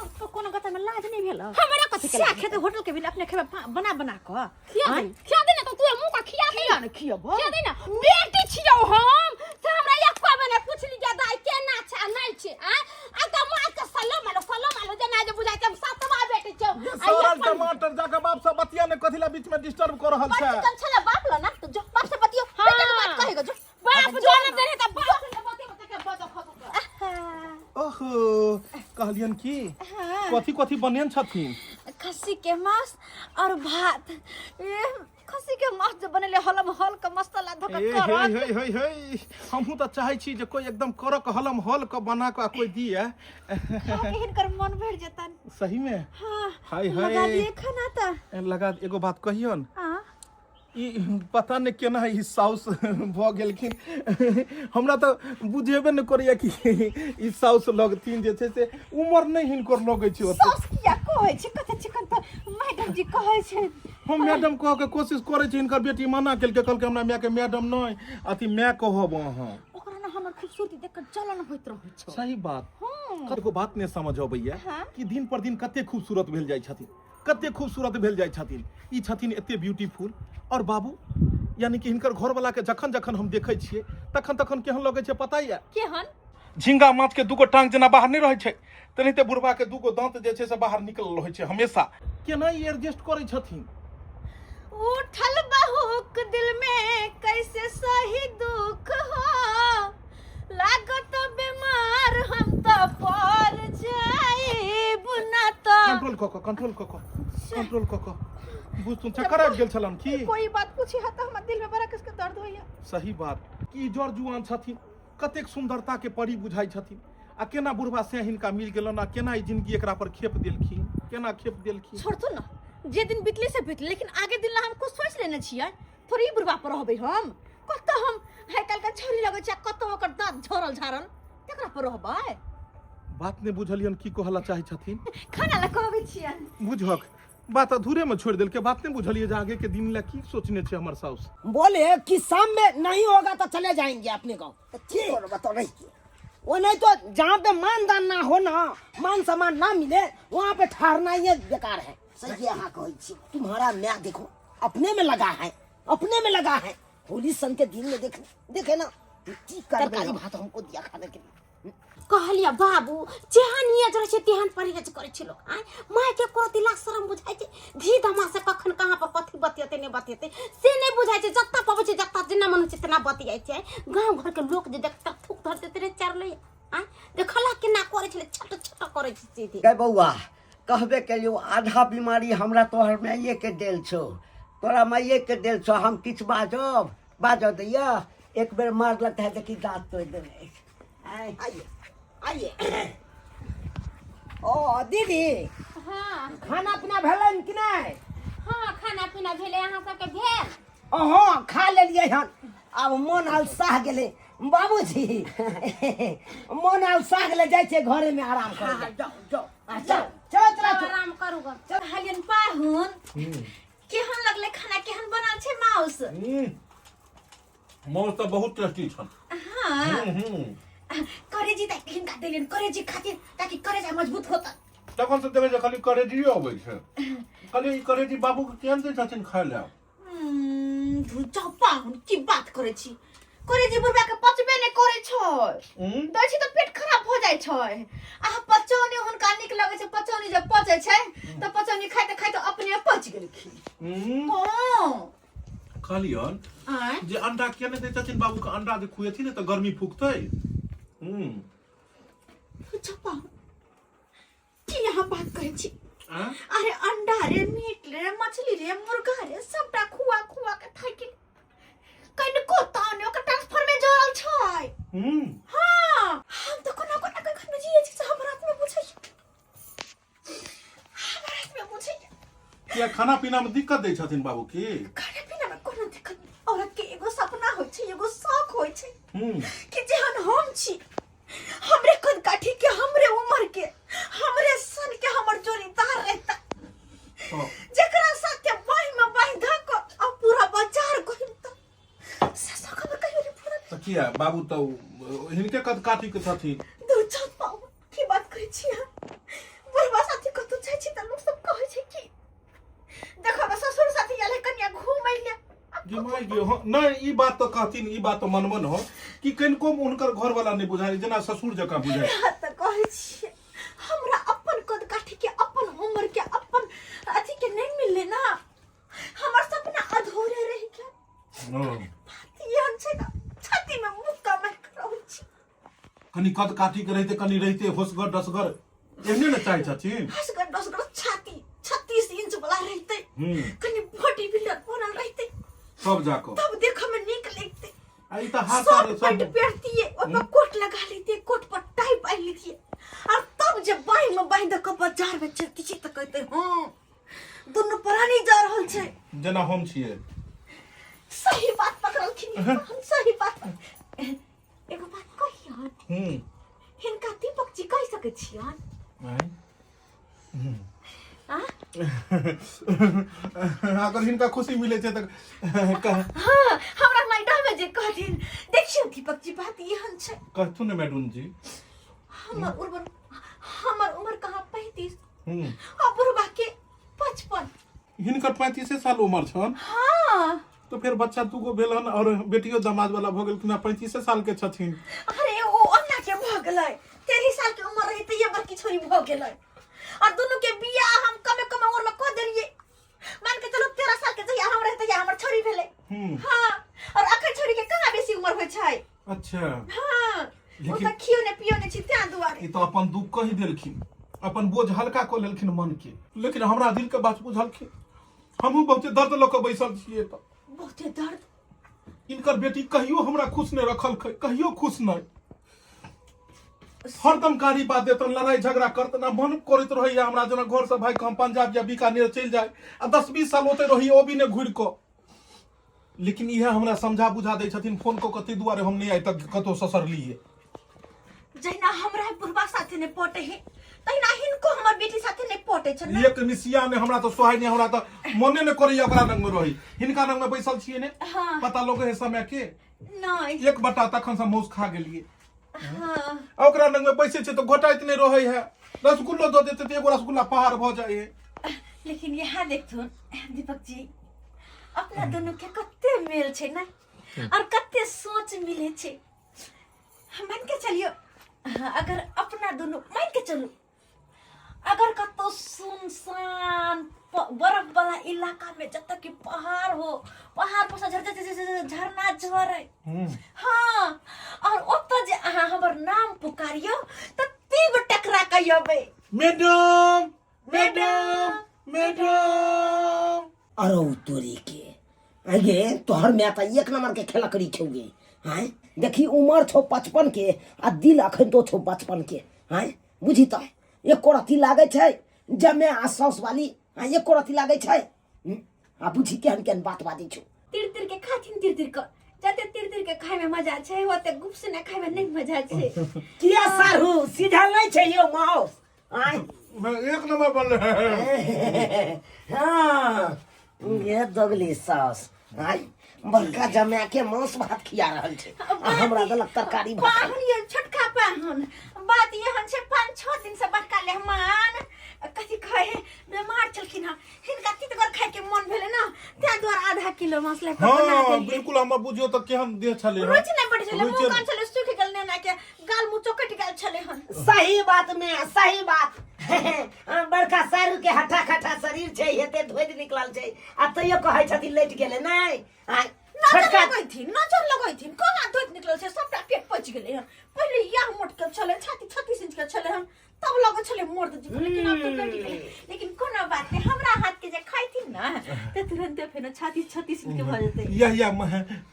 तो कोनो गता में लाज नहीं भेल? हमरा कथी के से लाज? खेते होटल के बिन, अपने खेबे बना बना क। खिया दे, खिया दे ना तो तू मुंह का खिया दे खिया ने खियबो, खिया दे ना। बेटी छियौ हम से हमरा एको बेर ने पुछली जे दाई केना छै आ नहि छै। आ आ त माय के सलो मालो, सलो मालो जेना जे बुझाइ छै हम सातवा बेटी छियौ। ये आ ई सड़ल अपन टमाटर जाके बाप से बतिया ने, कथी ला बीच में डिस्टर्ब कर रहल बड़ छै? चिकन छला बाप ल ना तो जो बाप से बतियो, हाँ। बेटा के बात कहेगा जो बाप जो जो ना। ने देने त बाप से बतियो बतियो के बजो खतो। ओहो, कहलियन की कथी कथी बनेन छथिन? खस्सी के मांस और भात। ए खस्सी के मांस जे बनेले हलम हल के मसाला धक ए करत। हे हे हे हे, हमहूँ तऽ चाहै छी जे कोई एकदम करक हलम हल के बना के आ कोई दिए खा के हिनकर मन भर जेतन। सही में? हाँ। हाय हाय। लगा दिए खाना त ए, लगा। एगो बात कहियन? आ ई पता नहि केना ई साउस भऽ गेलखिन। हमरा तऽ बुझेबे नहि करैया कि ई साउस लगथिन, जे छै से उमर नहि हिनकर लगै छै ओते। साउस किया कहै छै? कते चिकन तऽ मैडम जी कहै छै। हम मैडम कहऽ के कोशिश करै छी, हिनकर बेटी मना केलकै, कहलकै हमरा मायके मैडम नहि, अथी माय कहब अहाँ। ओकरा ने हमर खूबसूरती देख कऽ जलन होइत रहै छै। सही बात। हँ। कतको बात नहि समझ अबैया हाँ। कि दिन पर दिन कते खूबसूरत भेल जाइ छथिन, कते खूबसूरत भेल जाइ छथिन। ई छथिन एते ब्यूटीफुल और बाबू, यानी कि हिनकर घरवला के जखन जखन हम देखै छियै तखन तखन केहन लगै छै पता यऽ? केहन? झिंगा माछ के दूगो टांग जेना बाहर नहि रहै छै, तेनाहिते बुढ़बा के दूगो दांत जे छै से बाहर निकलल रहै छै हमेशा। केना ई एडजस्ट करै छथिन? उठल बहुक दिल में कैसे सही दुख हो, लागत बीमार हम तो पड़ जाइब ना तो। कंट्रोल कऽ कऽ, कंट्रोल कऽ कऽ, कंट्रोल कऽ कऽ। बुझ तुम चक्कर आबि गेल छलन की? कोई बात पूछी है तो हमर दिल में बड़ा किसके दर्द होइया। सही बात कि जर जुआन छथिन, कतेक सुंदरता के परी बुझाइ छथिन, आ केना बुढ़बा से हिनका मिल गेलन, आ केना ई जिंदगी एकरा पर खेप देलखिन, केना खेप देलखिन। छोड़तू ना, जे दिन बीतले से बीतले, लेकिन आगे दिन ला हम कुछ सोच लेने छियै। थोड़ी ई बुढ़बा पर रहबै हम? कतऽ हम हाई काल्हि के छौरी लगै छै, कतऽ ओकर दाँत झड़ल झाड़ल, तकरा पर रहबै? बात नहि बुझलियन की कहला चाहै छथिन। खाना ला कहबै छियन। बुझक बात अधूरे में छोड़ देलके, बात नहीं बुझलिए जे आगे के दिन ला की सोचने छे हमर साउस। बोले कि शाम में नहीं होगा तो चले जाएंगे अपने गांव। तो की करब तो रहि के? वो नहीं तो जहाँ पे मान दान ना हो ना, मान सम्मान ना मिले, वहाँ पे ठहरना ही बेकार है। सही अहाँ कहै छी। तुम्हारा म्या देखो अपने में लगा है, अपने में लगा है। होली सन के दिन में देख देखे ना की करबै तरकारी हम? भात हमको दिया खाने के लिए। कहलियै बाबू, जेहन नियत रहै छै तेहन परहेज करै छै लोक। आँय, मायके कोनो लाज शरम बुझाइ छै? धी धमा से कखन कहाँ पर कथी बतियेतै नहि बतियेतै से नहि बुझाइ छै। जत्ता पबै छै जत्ता जेना मन होइ छै तेना बतियाइ छै। गाँव घरके लोक जे देखतै थूक धर देतै रे चढ़लै। आँय, देखला केना करै छलै, छट छट करै छै सीधे। गै बौआ, कहबे केलियौ आधा बीमारी हमरा तोहर माइए के देल छौ, तोरा माइए के देल छौ। हम किछु बाजब बाजऽ दैया? एक बेर मारलक है देखी दाँत तोड़ि देने अछि। आँय। आइए आइए। ओ दीदी। हाँ। खाना पीना भेलनि कि नहि? हाँ, खाना पीना भेलै। अहाँ सबके भेल? अहाँ खा लेलियै हन, आब मोन अलसाह गेलै बाबूजी, मोन अलसाह गेलै। जाइ छियै घरेमे आराम करै हाँ, जाओ जाओ। चल चल चल। आराम करू ग। कहलियन पाहुन, केहन लगलै खाना? केहन बनल छै माउस? माउस तऽ बहुत टेस्टी छल। हाँ, करेजी तऽ हिनका देलियन करेजी खातिर, ताकि करेजा मजबूत होता। तखन से देखै छै खाली करेजिए अबै छै। कहलियै ई करेजी बाबू के केहन दै छथिन खाय लए? धुजा पाहुन, की बात करै छी? करेजी बुढ़बा के पचबे नहि करै छै। दै छी तऽ पेट खराब भऽ जाइ छै। आ पचौनी हुनका नीक लगै छै। पचौनी जब पचै छै तऽ पचौनी खाइते खाइते अपने पच गेलखिन। हँ। कहलियन आँय? जे अंडा किया नहि दै छथिन बाबू के? अंडा जे खुएथिन ने तऽ गर्मी फूकतै। धुजा पाहुन, की अहाँ बात करै छी? आँ? अरे अंडा रे, मीट रे, मछली रे, मुर्गा रे, सबटा खुआ खुआ के थाकि गेली। कनिको ताने ओकर ट्रांसफार्मर जरल छै। हाँ, हम तऽ कोना कोना के घर में जियै छी से हमर हाथ में बुझैया, हमर हाथ में बुझैया। किया, खाना पीना में दिक्कत दै छथिन बाबू की? खाना पीना में कोनो दिक्कत नहीं। औरत के एगो सपना होइ छै, एगो शौक होइ छै कि जेहन हम छी, हमरे कद काठी के, हमरे उम्र के, हमरे सन के हमर जोड़ीदार रहता, जेकरा साथे बाहि में बाहि धऽ कऽ आ पूरा बाजार घुमिता, से शौक हमर कहियो नहि पूरा भेल। तऽ किया, बाबू तऽ हिनके कद काठी के छथिन। दूर चल पाऊ, की बात करै छी अहाँ? बुढ़वा साथी कतौ जाइ छी तऽ लोक सब कहै छै कि देखो ने ससुर साथी आयल है कनिया घूमै ले। गे माय गे, हाँ, नहि ई बात तऽ कहथिन, ई बात तऽ मनमन हो कि कनिको हुनकर घरवाला नहि बुझाइ, जेना ससुर जकाँ बुझाइ। इएह तऽ कहै छियै, हमरा अपन कद काठी के, अपन उम्र के, अपन अथी के नहि मिललै ना, हमर सपना अधूरे रहि गेल। बात एहन छै ने, छाती में मुक्का मारि कऽ रहै छी। कनि कद काठी के रहिते, कनि रहिते होसगर डसगर, एहने ने चाहै छथिन। हसगर डसगर, छाती 36 इंच वाला रहिते, कनि बॉडी बिल्डर बनल रहिते तब जाकऽ तब देखऽ में नीक लगते। आ ई तऽ हाथ शर्ट सब पैंट पहिरतियै, ओहिमे कोट लगा लेतियै, कोट पर टाई बान्हि लेतियै, और तब जे बाँहि में बान्हि दऽ कऽ बाजार में चलतियै तऽ कहते हँ दुनू प्राणी जा रहल छै। जेना हम छियै। हम सही बात एगो बात कहियन हम्म हिनका दीपक जी कहि सकै छियन आँय? आ अगर हिनका खुशी मिलै छै तऽ कह हाँ हमरा मैडम जे कहथिन देखियौ दीपक जी बात एहन छै कहथुन ने मैडम जी हमर उम्र हमर उम्र कहाँ 35 हम्म आ बुढ़बा के 55 हिनकर 35 साल उम्र छन हाँ तो फेर बच्चा दूगो भेल हन और बेटियो दामाद वाला भऽ गेलखिन 35 साल के छथिन अरे ओ अन्ना के भऽ गेलै 13 साल के उम्र रही तऽ ये बड़की छोरी भऽ गेलै और दुनू के बियाह हम कमे कमे उम्र में कऽ देलियै मान के चलो 13 साल के जहिया हम रहे तहिया हमर छोरी भेलै हम्म हाँ और अखन छोरी के कहाँ बेसी उम्र होइ छै अच्छा हाँ ओ लेकिन- तऽ खियो ने पियो ने छी तें दुआरे ई तो अपन दुख कहि देलखिन अपन बोझ हल्का कऽ लेलखिन मन के लेकिन हमरा दिल के बात बुझलखिन हमहूँ बहुते दर्द लऽ कऽ बैसल छियै तऽ बहुते दर्द इनकर बेटी कहियो हमरा खुश नहि रखलकै कहियो खुश नहि हरदम गाड़ी बात देतन लड़ाई झगड़ा करतन आ मन करैत रहैया हमरा जेना घर से भागि कऽ हम पंजाब या बीकानेर चलि जाय आ 10-20 साल ओतै रही ओ भी नहि घुरि कऽ लेकिन इएह हमरा समझा बुझा दै छथिन फोन कऽ कऽ ताहि दुआरे हम नहि आइ तक कतहु ससरलियै जहिना हमरा बुढ़बा साथे नहि पटे है तहिना हिनको हमर बेटी साथे नहि पटे छै ने एक मिसिया ने हमरा तऽ सोहाय नहि हमरा तऽ मने नहि करैया ओकरा लग में रही हिनका लग में बैसल छियै ने हाँ। पता लगे है समय के नहि एक बटा तखन से मौस खा गेलियै हाँ आ ओकरा लग में बैसे छै तऽ घोटाइत नहि रहै है रसगुल्लो दऽ देतै तऽ एगो रसगुल्ला पहाड़ भऽ जाइ है लेकिन यहाँ देखथुन दीपक जी अपना दोनों के कते मेल छै ने और कते सोच मिले छै मान के चलियो अगर अपना दोनों मान के चलू अगर कतौ सुनसान बर्फ वाला इलाका में जतऽ कि पहाड़ हो पहाड़ पर से झर झर झर झर झरना झरे हाँ और ओतऽ जे अहाँ हमर नाम पुकारियो तऽ तीव्र टकरा के अबै मैडम मैडम मैडम अरे तोरी के आगे तोहर माय तऽ एक नंबर के खेलकड़ी छौ गे आँय देखी उमर छौ 55 के आ दिल अखन तो छौ बचपन के आँय बुझी तऽ एको रत्ती लागै छै जमे आ साउस वाली आँय एको रत्ती लागै छै आ बुझी केहन केहन बात बाजै छौ तिर तिर के खाथिन तिर तिर के जते तिर तिर के खाय में मजा छै ओते गुप से ना खाय में नहीं मजा छै किया सारू सीधा नहि छै यौ माउस आँय मैं एक नंबर बनले है हाँ ये दगली सास आय बड़का जमा के मांस भात खिया रहल छै आ हमरा देलक तरकारी भात पाहुन ये छोटका पाहुन बात एहन छै 5-6 दिन से बड़का लेहमान कथी कहे बीमार छलखिन हँ हिनका तितगर खाय के मन भेलै ने ताहि दुआरे आधा किलो मांस लए कऽ बना हाँ देलियै बिल्कुल हम बुझियो तऽ केहन देह छलै हन। रुचि नहि बढ़ै छलै मुँह रुचि कान छलै सुखि गेल नेना के गाल मुँह चौकटि गेल छलै हन सही बात में सही बात बड़का सारू के हट्ठा खट्ठा शरीर छै हेते धोइत निकलल छै आ तैयो कहै छथिन लटि गेलै नहि आँय, नजर छोटका लगैथिन नजर लगैथिन कहाँ धोइत निकलल छै सबटा पेट पचि गेलै हन पहिले इएह मोट के छलै छाती 36 इंच के छलै हन तब लगै छलै मर्द जी लेकिन आब तऽ कटि गेलै लेकिन कोनो बात नहि हमरा हाथ के जे खाइथिन ने तऽ तुरन्ते फेर छाती 36 इंच के भऽ जेतै यह यह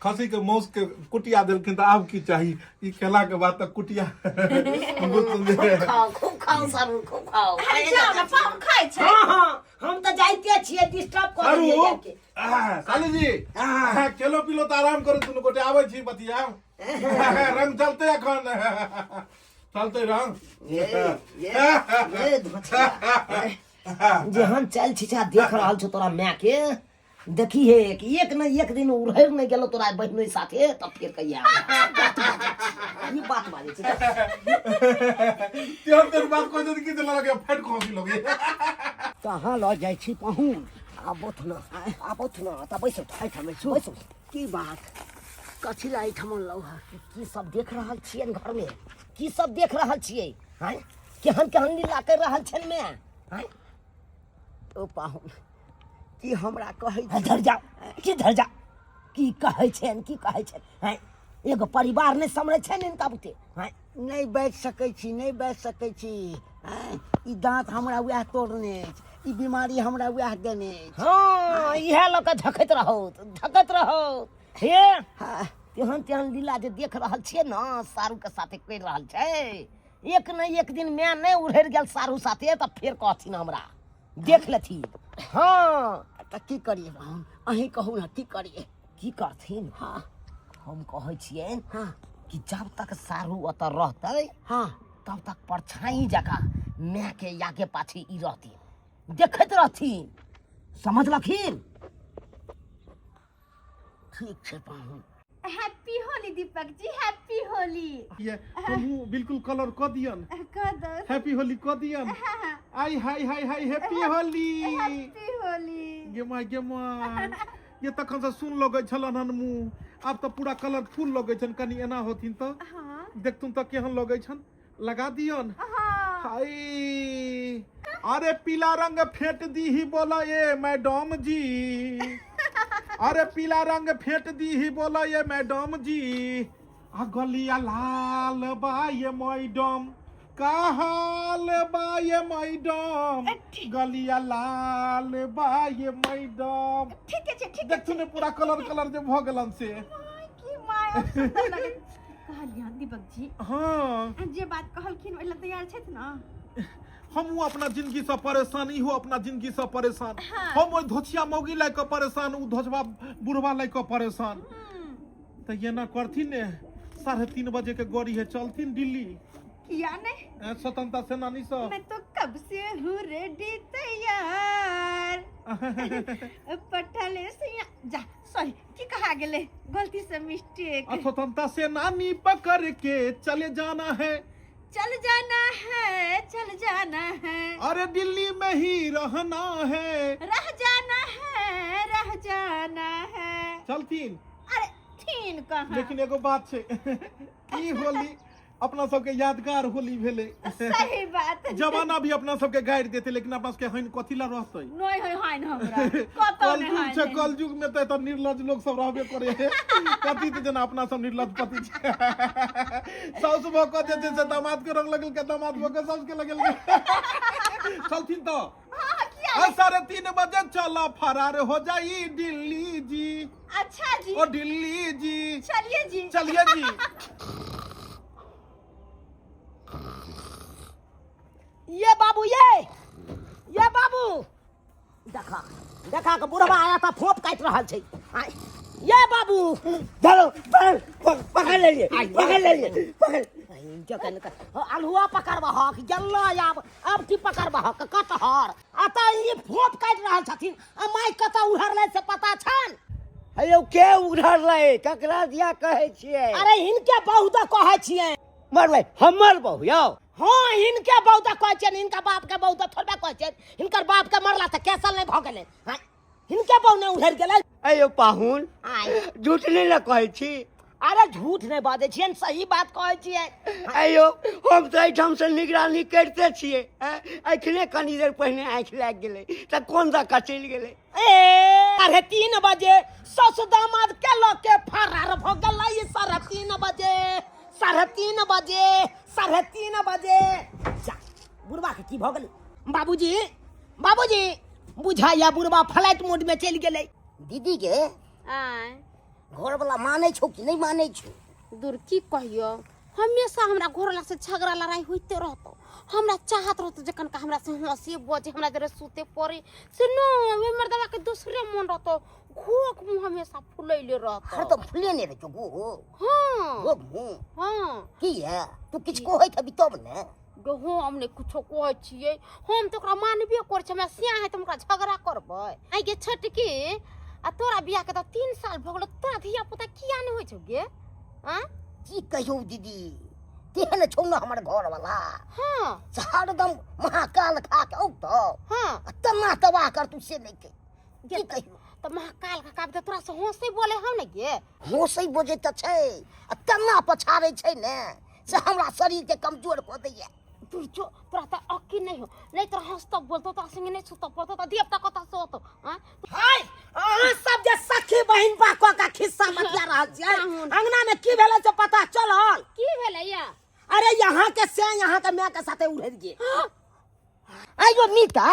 खसी के मांस के कुटिया देलखिन तऽ आब की चाही ई खेला के बाद तऽ कुटिया खूब खाओ खूब खाओ सारू खूब खाओ अरे जाओ ने पाहुन खाइ छै हाँ हाँ हम तऽ जाइते छियै डिस्टर्ब कऽ सारू देलियै जाके साली जी खेलो पीलो तऽ आराम करू दुनू गोटे आबै छी बतिया रंग चलते एखन चलते रंग ये ये ये धोतिया। जेहन चल छिछा देख रहल छौ तोरा माय के देखी हे कि एक न एक दिन उड़ैर नहीं गेलो तोरा बहिनोई साथे तब फिर कहिया बात बाजै छी। ई बात बाजै छी तेहन तेहन बात कहै छथि कि जे लगे फाटि कऽ हँसी लगे कहाँ लऽ जाइ छी पाहुन आबोथ न आबोथ न तऽ बैसो एहिठाम बैसू बैसू की बात कथी लए एहिठाम अनलहुँ हँ की सब देख रहल छियनि घरमे की सब देख रहल छियै आँय केहन केहन लीला करि रहल छनि मे आँय ओ पाहुन की हमरा कहै छी धर जाओ की धर जाओ की कहै छनि की कहै छनि आँय एगो परिवार नहि सम्हरै छनि हिनका बुते आँय नहि बाजि सकै छी नहि बाजि सकै छी आँय ई दाँत हमरा उएह तोड़ने अछि ई बीमारी हमरा उएह देने अछि हँ इएह लऽ कऽ झखैत रहौ झखैत रहौ हे हँ तेहन तेहन लीला जे देख रहल छियै ने सारूके साथे करि रहल छै एक ने एक दिन माय नहि उड़ैर गेल सारू साथे तऽ फेर कहथिन हमरा देख लेथिन हँ तऽ की करियै पाहुन अहीं कहू ने की करियै की करथिन हँ हम कहै छियनि कि जब तक सारू ओतऽ रहतै तब तक परछाई जकाँ मायके आगे पाछे ई रहथिन, देखैत रहथिन, समझलखिन? ठीक छै पाहुन। Happy Holi Deepak ji, happy Holi. ये हमहूँ बिल्कुल कलर कऽ दियन। कऽ दो। हैप्पी होली कऽ दियन। आई हाय हाय हाय, हैप्पी होली, हैप्पी होली। गे माय गे माय, ये तखन से सुन लगै छलन हन मुँह, आब तऽ पूरा कलरफुल लगै छन। कनि एना होथिन तऽ देखथुन तऽ केहन लगै छन। लगा दियन। हाय, अरे पीला रंग फेंट दी ही बोला ये मैडम जी, अरे पीला रंग फेंट दी ही बोला ये मैडम जी, आ गलिया लाल बा ये मैडम, का हाल बा ये मैडम, गलिया लाल बा ये मैडम। ठीक छै, ठीक। देखथुन ने पूरा कलर कलर जे भऽ गेलन से। की my, अब सुंदर लगै। कहलियै दीपक जी। हाँ। जे बात कहलखिन ओहि लए तैयार छथि ने? हमहूँ अपना जिंदगी से परेशान, इहो अपना जिंदगी से परेशान। हम ओहि धोछिया मौगी लए कऽ परेशान, ओ धोछबा बुढ़वा लए कऽ परेशान। तऽ एना करथिन ने, 3:30 बजे के गाड़ी है, चलथिन दिल्ली। किया नहीं? स्वतंत्रता सेनानी सब। मैं तो कब से हूँ रेडी तैयार पटले से यहाँ- जा, सॉरी, की कहा गेलै गलती से, मिस्टेक। आ स्वतंत्रता सेनानी पकड़ के चले जाना है, चल जाना है, चल जाना है, अरे दिल्ली में ही रहना है, रह जाना है, रह जाना है। चलथिन। अरे ठीन कहाँ। लेकिन एगो बात छै, ई होली अपना सबके यादगार होली भेलै। सही बात। जमाना भी अपना सबके गारि देते, लेकिन अपना सबके हन कथी ला रहतै? नहीं है हाइन हमरा कतौ नहीं। कलयुग हाइन छै, कलयुग में तऽ एतऽ निर्लज लोग सब रहबे करे है। कथी तऽ जेना अपना सब निर्लज पति छै, साउस भऽ कऽ जे छै से दामाद के रंग लगेलकै, दामाद भऽ कऽ साउस के लगेलकै। चलथिन तऽ। हाँ, किया? आ 3:30 बजे चल, फरार हो जाई दिल्ली जी। अच्छा जी। ओ दिल्ली जी। चलिए जी। चलिए जी। ये बाबू, ये बाबू, देखा देखा के बुढ़वा आया था, फोप काटि रहल छै। आय, ये बाबू। धरो, पकड़ पकड़ लेलिए, पकड़ लेलिए, पकड़। अल्हुआ पकड़बहक गेल। आब आब की पकड़बहक? कटहर। अतः ई फोप काटि रहल छथिन आ माइक कतऽ उड़लै से पता छनि? हेयौ, के उधरलै? ककरा दिया कहै छियै? अरे हिनके बहु तऽ कहै छियै। मरबै हमर बहु यौ? हाँ, हिनके बहु तऽ कहै छियनि, हिनका बाप के बहु तऽ थोड़बे कहै छियनि। हिनकर बाप के मरला तऽ कैसल नहि भऽ गेलै? हाँ, हिनके बहु नहि उधरि गेलै? अयौ पाहुन। आय। झूठ नहि ने कहै छी? अरे झूठ नहि बाजै छियनि, सही बात कहै छियै। अयौ, हम तऽ एहिठाम से निगरानी करिते छियै। आँय, एखने कनी देर पहिने आँखि लागि गेलै तऽ कोन दऽ कऽ चलि गेलै? ए 3:30 बजे ससुर दामाद के लऽ के फरार भऽ गेलै। 3:30 बजे, 3:30 बजे, 3:30 बजे। जा, बुढ़वा के की भऽ गेलै? बाबूजी, बाबूजी, बुझाइया बुढ़वा फ्लाइट मोड में चलि गेलै। दीदी के आँय। घरवला मानै छौ कि नहि मानै छौ? दूर, की कहियो, हमेशा हमरा घरवाला से झगड़ा लड़ाई होइते रहतो। हमरा चाहत रहतो जे कनका हमरा से हंसे बजे, हमरा जरे सुते पड़े, से न ओहि मर्दवा के दूसरे मन रहतो। घोक मुँह हमेशा फुलैले रहतो। हरदम फुलेने रहै छौ गो? हाँ। गो मुँह? हाँ। किया, तू किछु कहैत हेबी तब ने? गे हम नहि कुछो कहै छियै, हम तऽ ओकरा मानबे करै छियै। हमरा सिया है तऽ हम ओकरा झगड़ा करबै? आइ गे छोटकी, आ तोरा बियाह के तऽ 3 साल भऽ गेलो, तोरा धिया पुता किया नहि होइ छौ गे? आँ? की कहियौ दीदी, तेहन छौ ने हमर घरवला से हरदम महाकाल खा के औतौ आ तना तबाह करतौ से नहि के की कहियौ। तऽ महाकाल का काब तऽ तोरा से हंसै बोले हौ ने गे? हँसै बजै तऽ छै आ तना पछाड़ै छै ने से हमरा शरीर के कमजोर कऽ दैया। तू जो, तोरा तऽ अक्की नहि हो, नहि तोरा हंसतो बोलतो, तोरा संगे नहि सुतऽ पड़तो तऽ धिया पुता कतऽ से होतो? आँ? हाय, अहाँ सब जे सखी बहिन बा कऽ के खिस्सा बतिया रहल छियै, अंगना में की भेलै से पता चलल? की भेलै या? अरे यहाँ के से यहाँ के माय के साथे उड़ि गेल। आइयो मीता,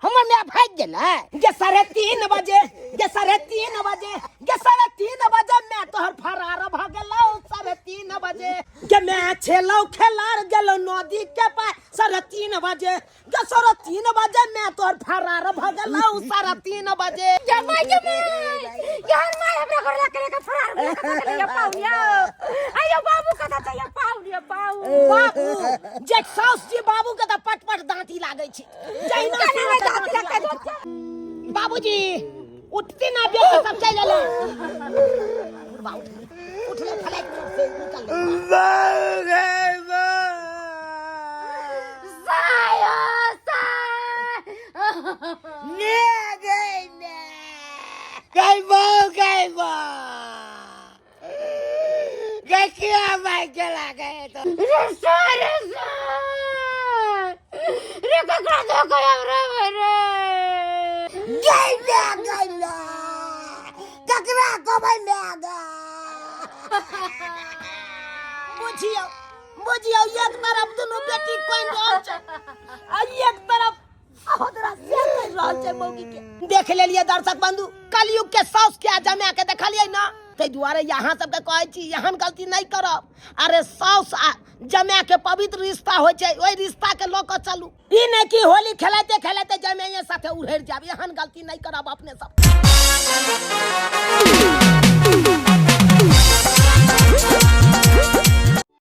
हमर माय भागि गेलै। गे 3:30 बजे, गे 3:30 बजे, गे 3:30 बजे मैं तोहर फरार भऽ गेलौ 3:30 बजे। गे मैं छेलौ खेलार गेलौ नदी के पार। 3:30 बजे गे, 3:30 बजे मैं तोर फरार भ गेलौ। 3:30 बजे। ये माय, ये माय, यार माय हमरा घर ला के फरार भेल, कतऽ गेलै ये पाहुन यौ? आयो बाबू कतऽ छै ये पाहुन, ये पाहुन? बाबू जे साउस जी, बाबू के तऽ पट पट दाँती लागै छै, जहिना केना नहि सुनत दाँती दाँती लागतै? लागै छै। बाबूजी उठती ना, बेटी सब चलि एलै। बुढ़बा उठले, उठले, फलाइट से निकललै। सायो साय। ने गई ने गई बो, गई बो गई, किया भाई चला गए तो? रे साय, रे साय, रे ककरा धोखा रे रे? गई ले, गई ले, ककरा कहबै ले गे? बुझियौ, बुझियौ, एक तरफ दुनू बेटी कोइन रहल छै आ एक तरफ अहोदरा से कहि रहल छै मौगी के। देख लेलियै दर्शक बंधु, कलयुग के साउस के आ जमा के, देखलियै ना? ताहि दुआरे यहाँ सबके कहै छी, एहन गलती नहि करब। अरे, साउस आ जमा के पवित्र रिश्ता होइ छै, ओहि रिश्ता के लऽ कऽ चलू। ई नहि कि होली खेलाइते खेलाइते जमाइए साथे उड़ैर जाब। एहन गलती नहि करब अपने सब।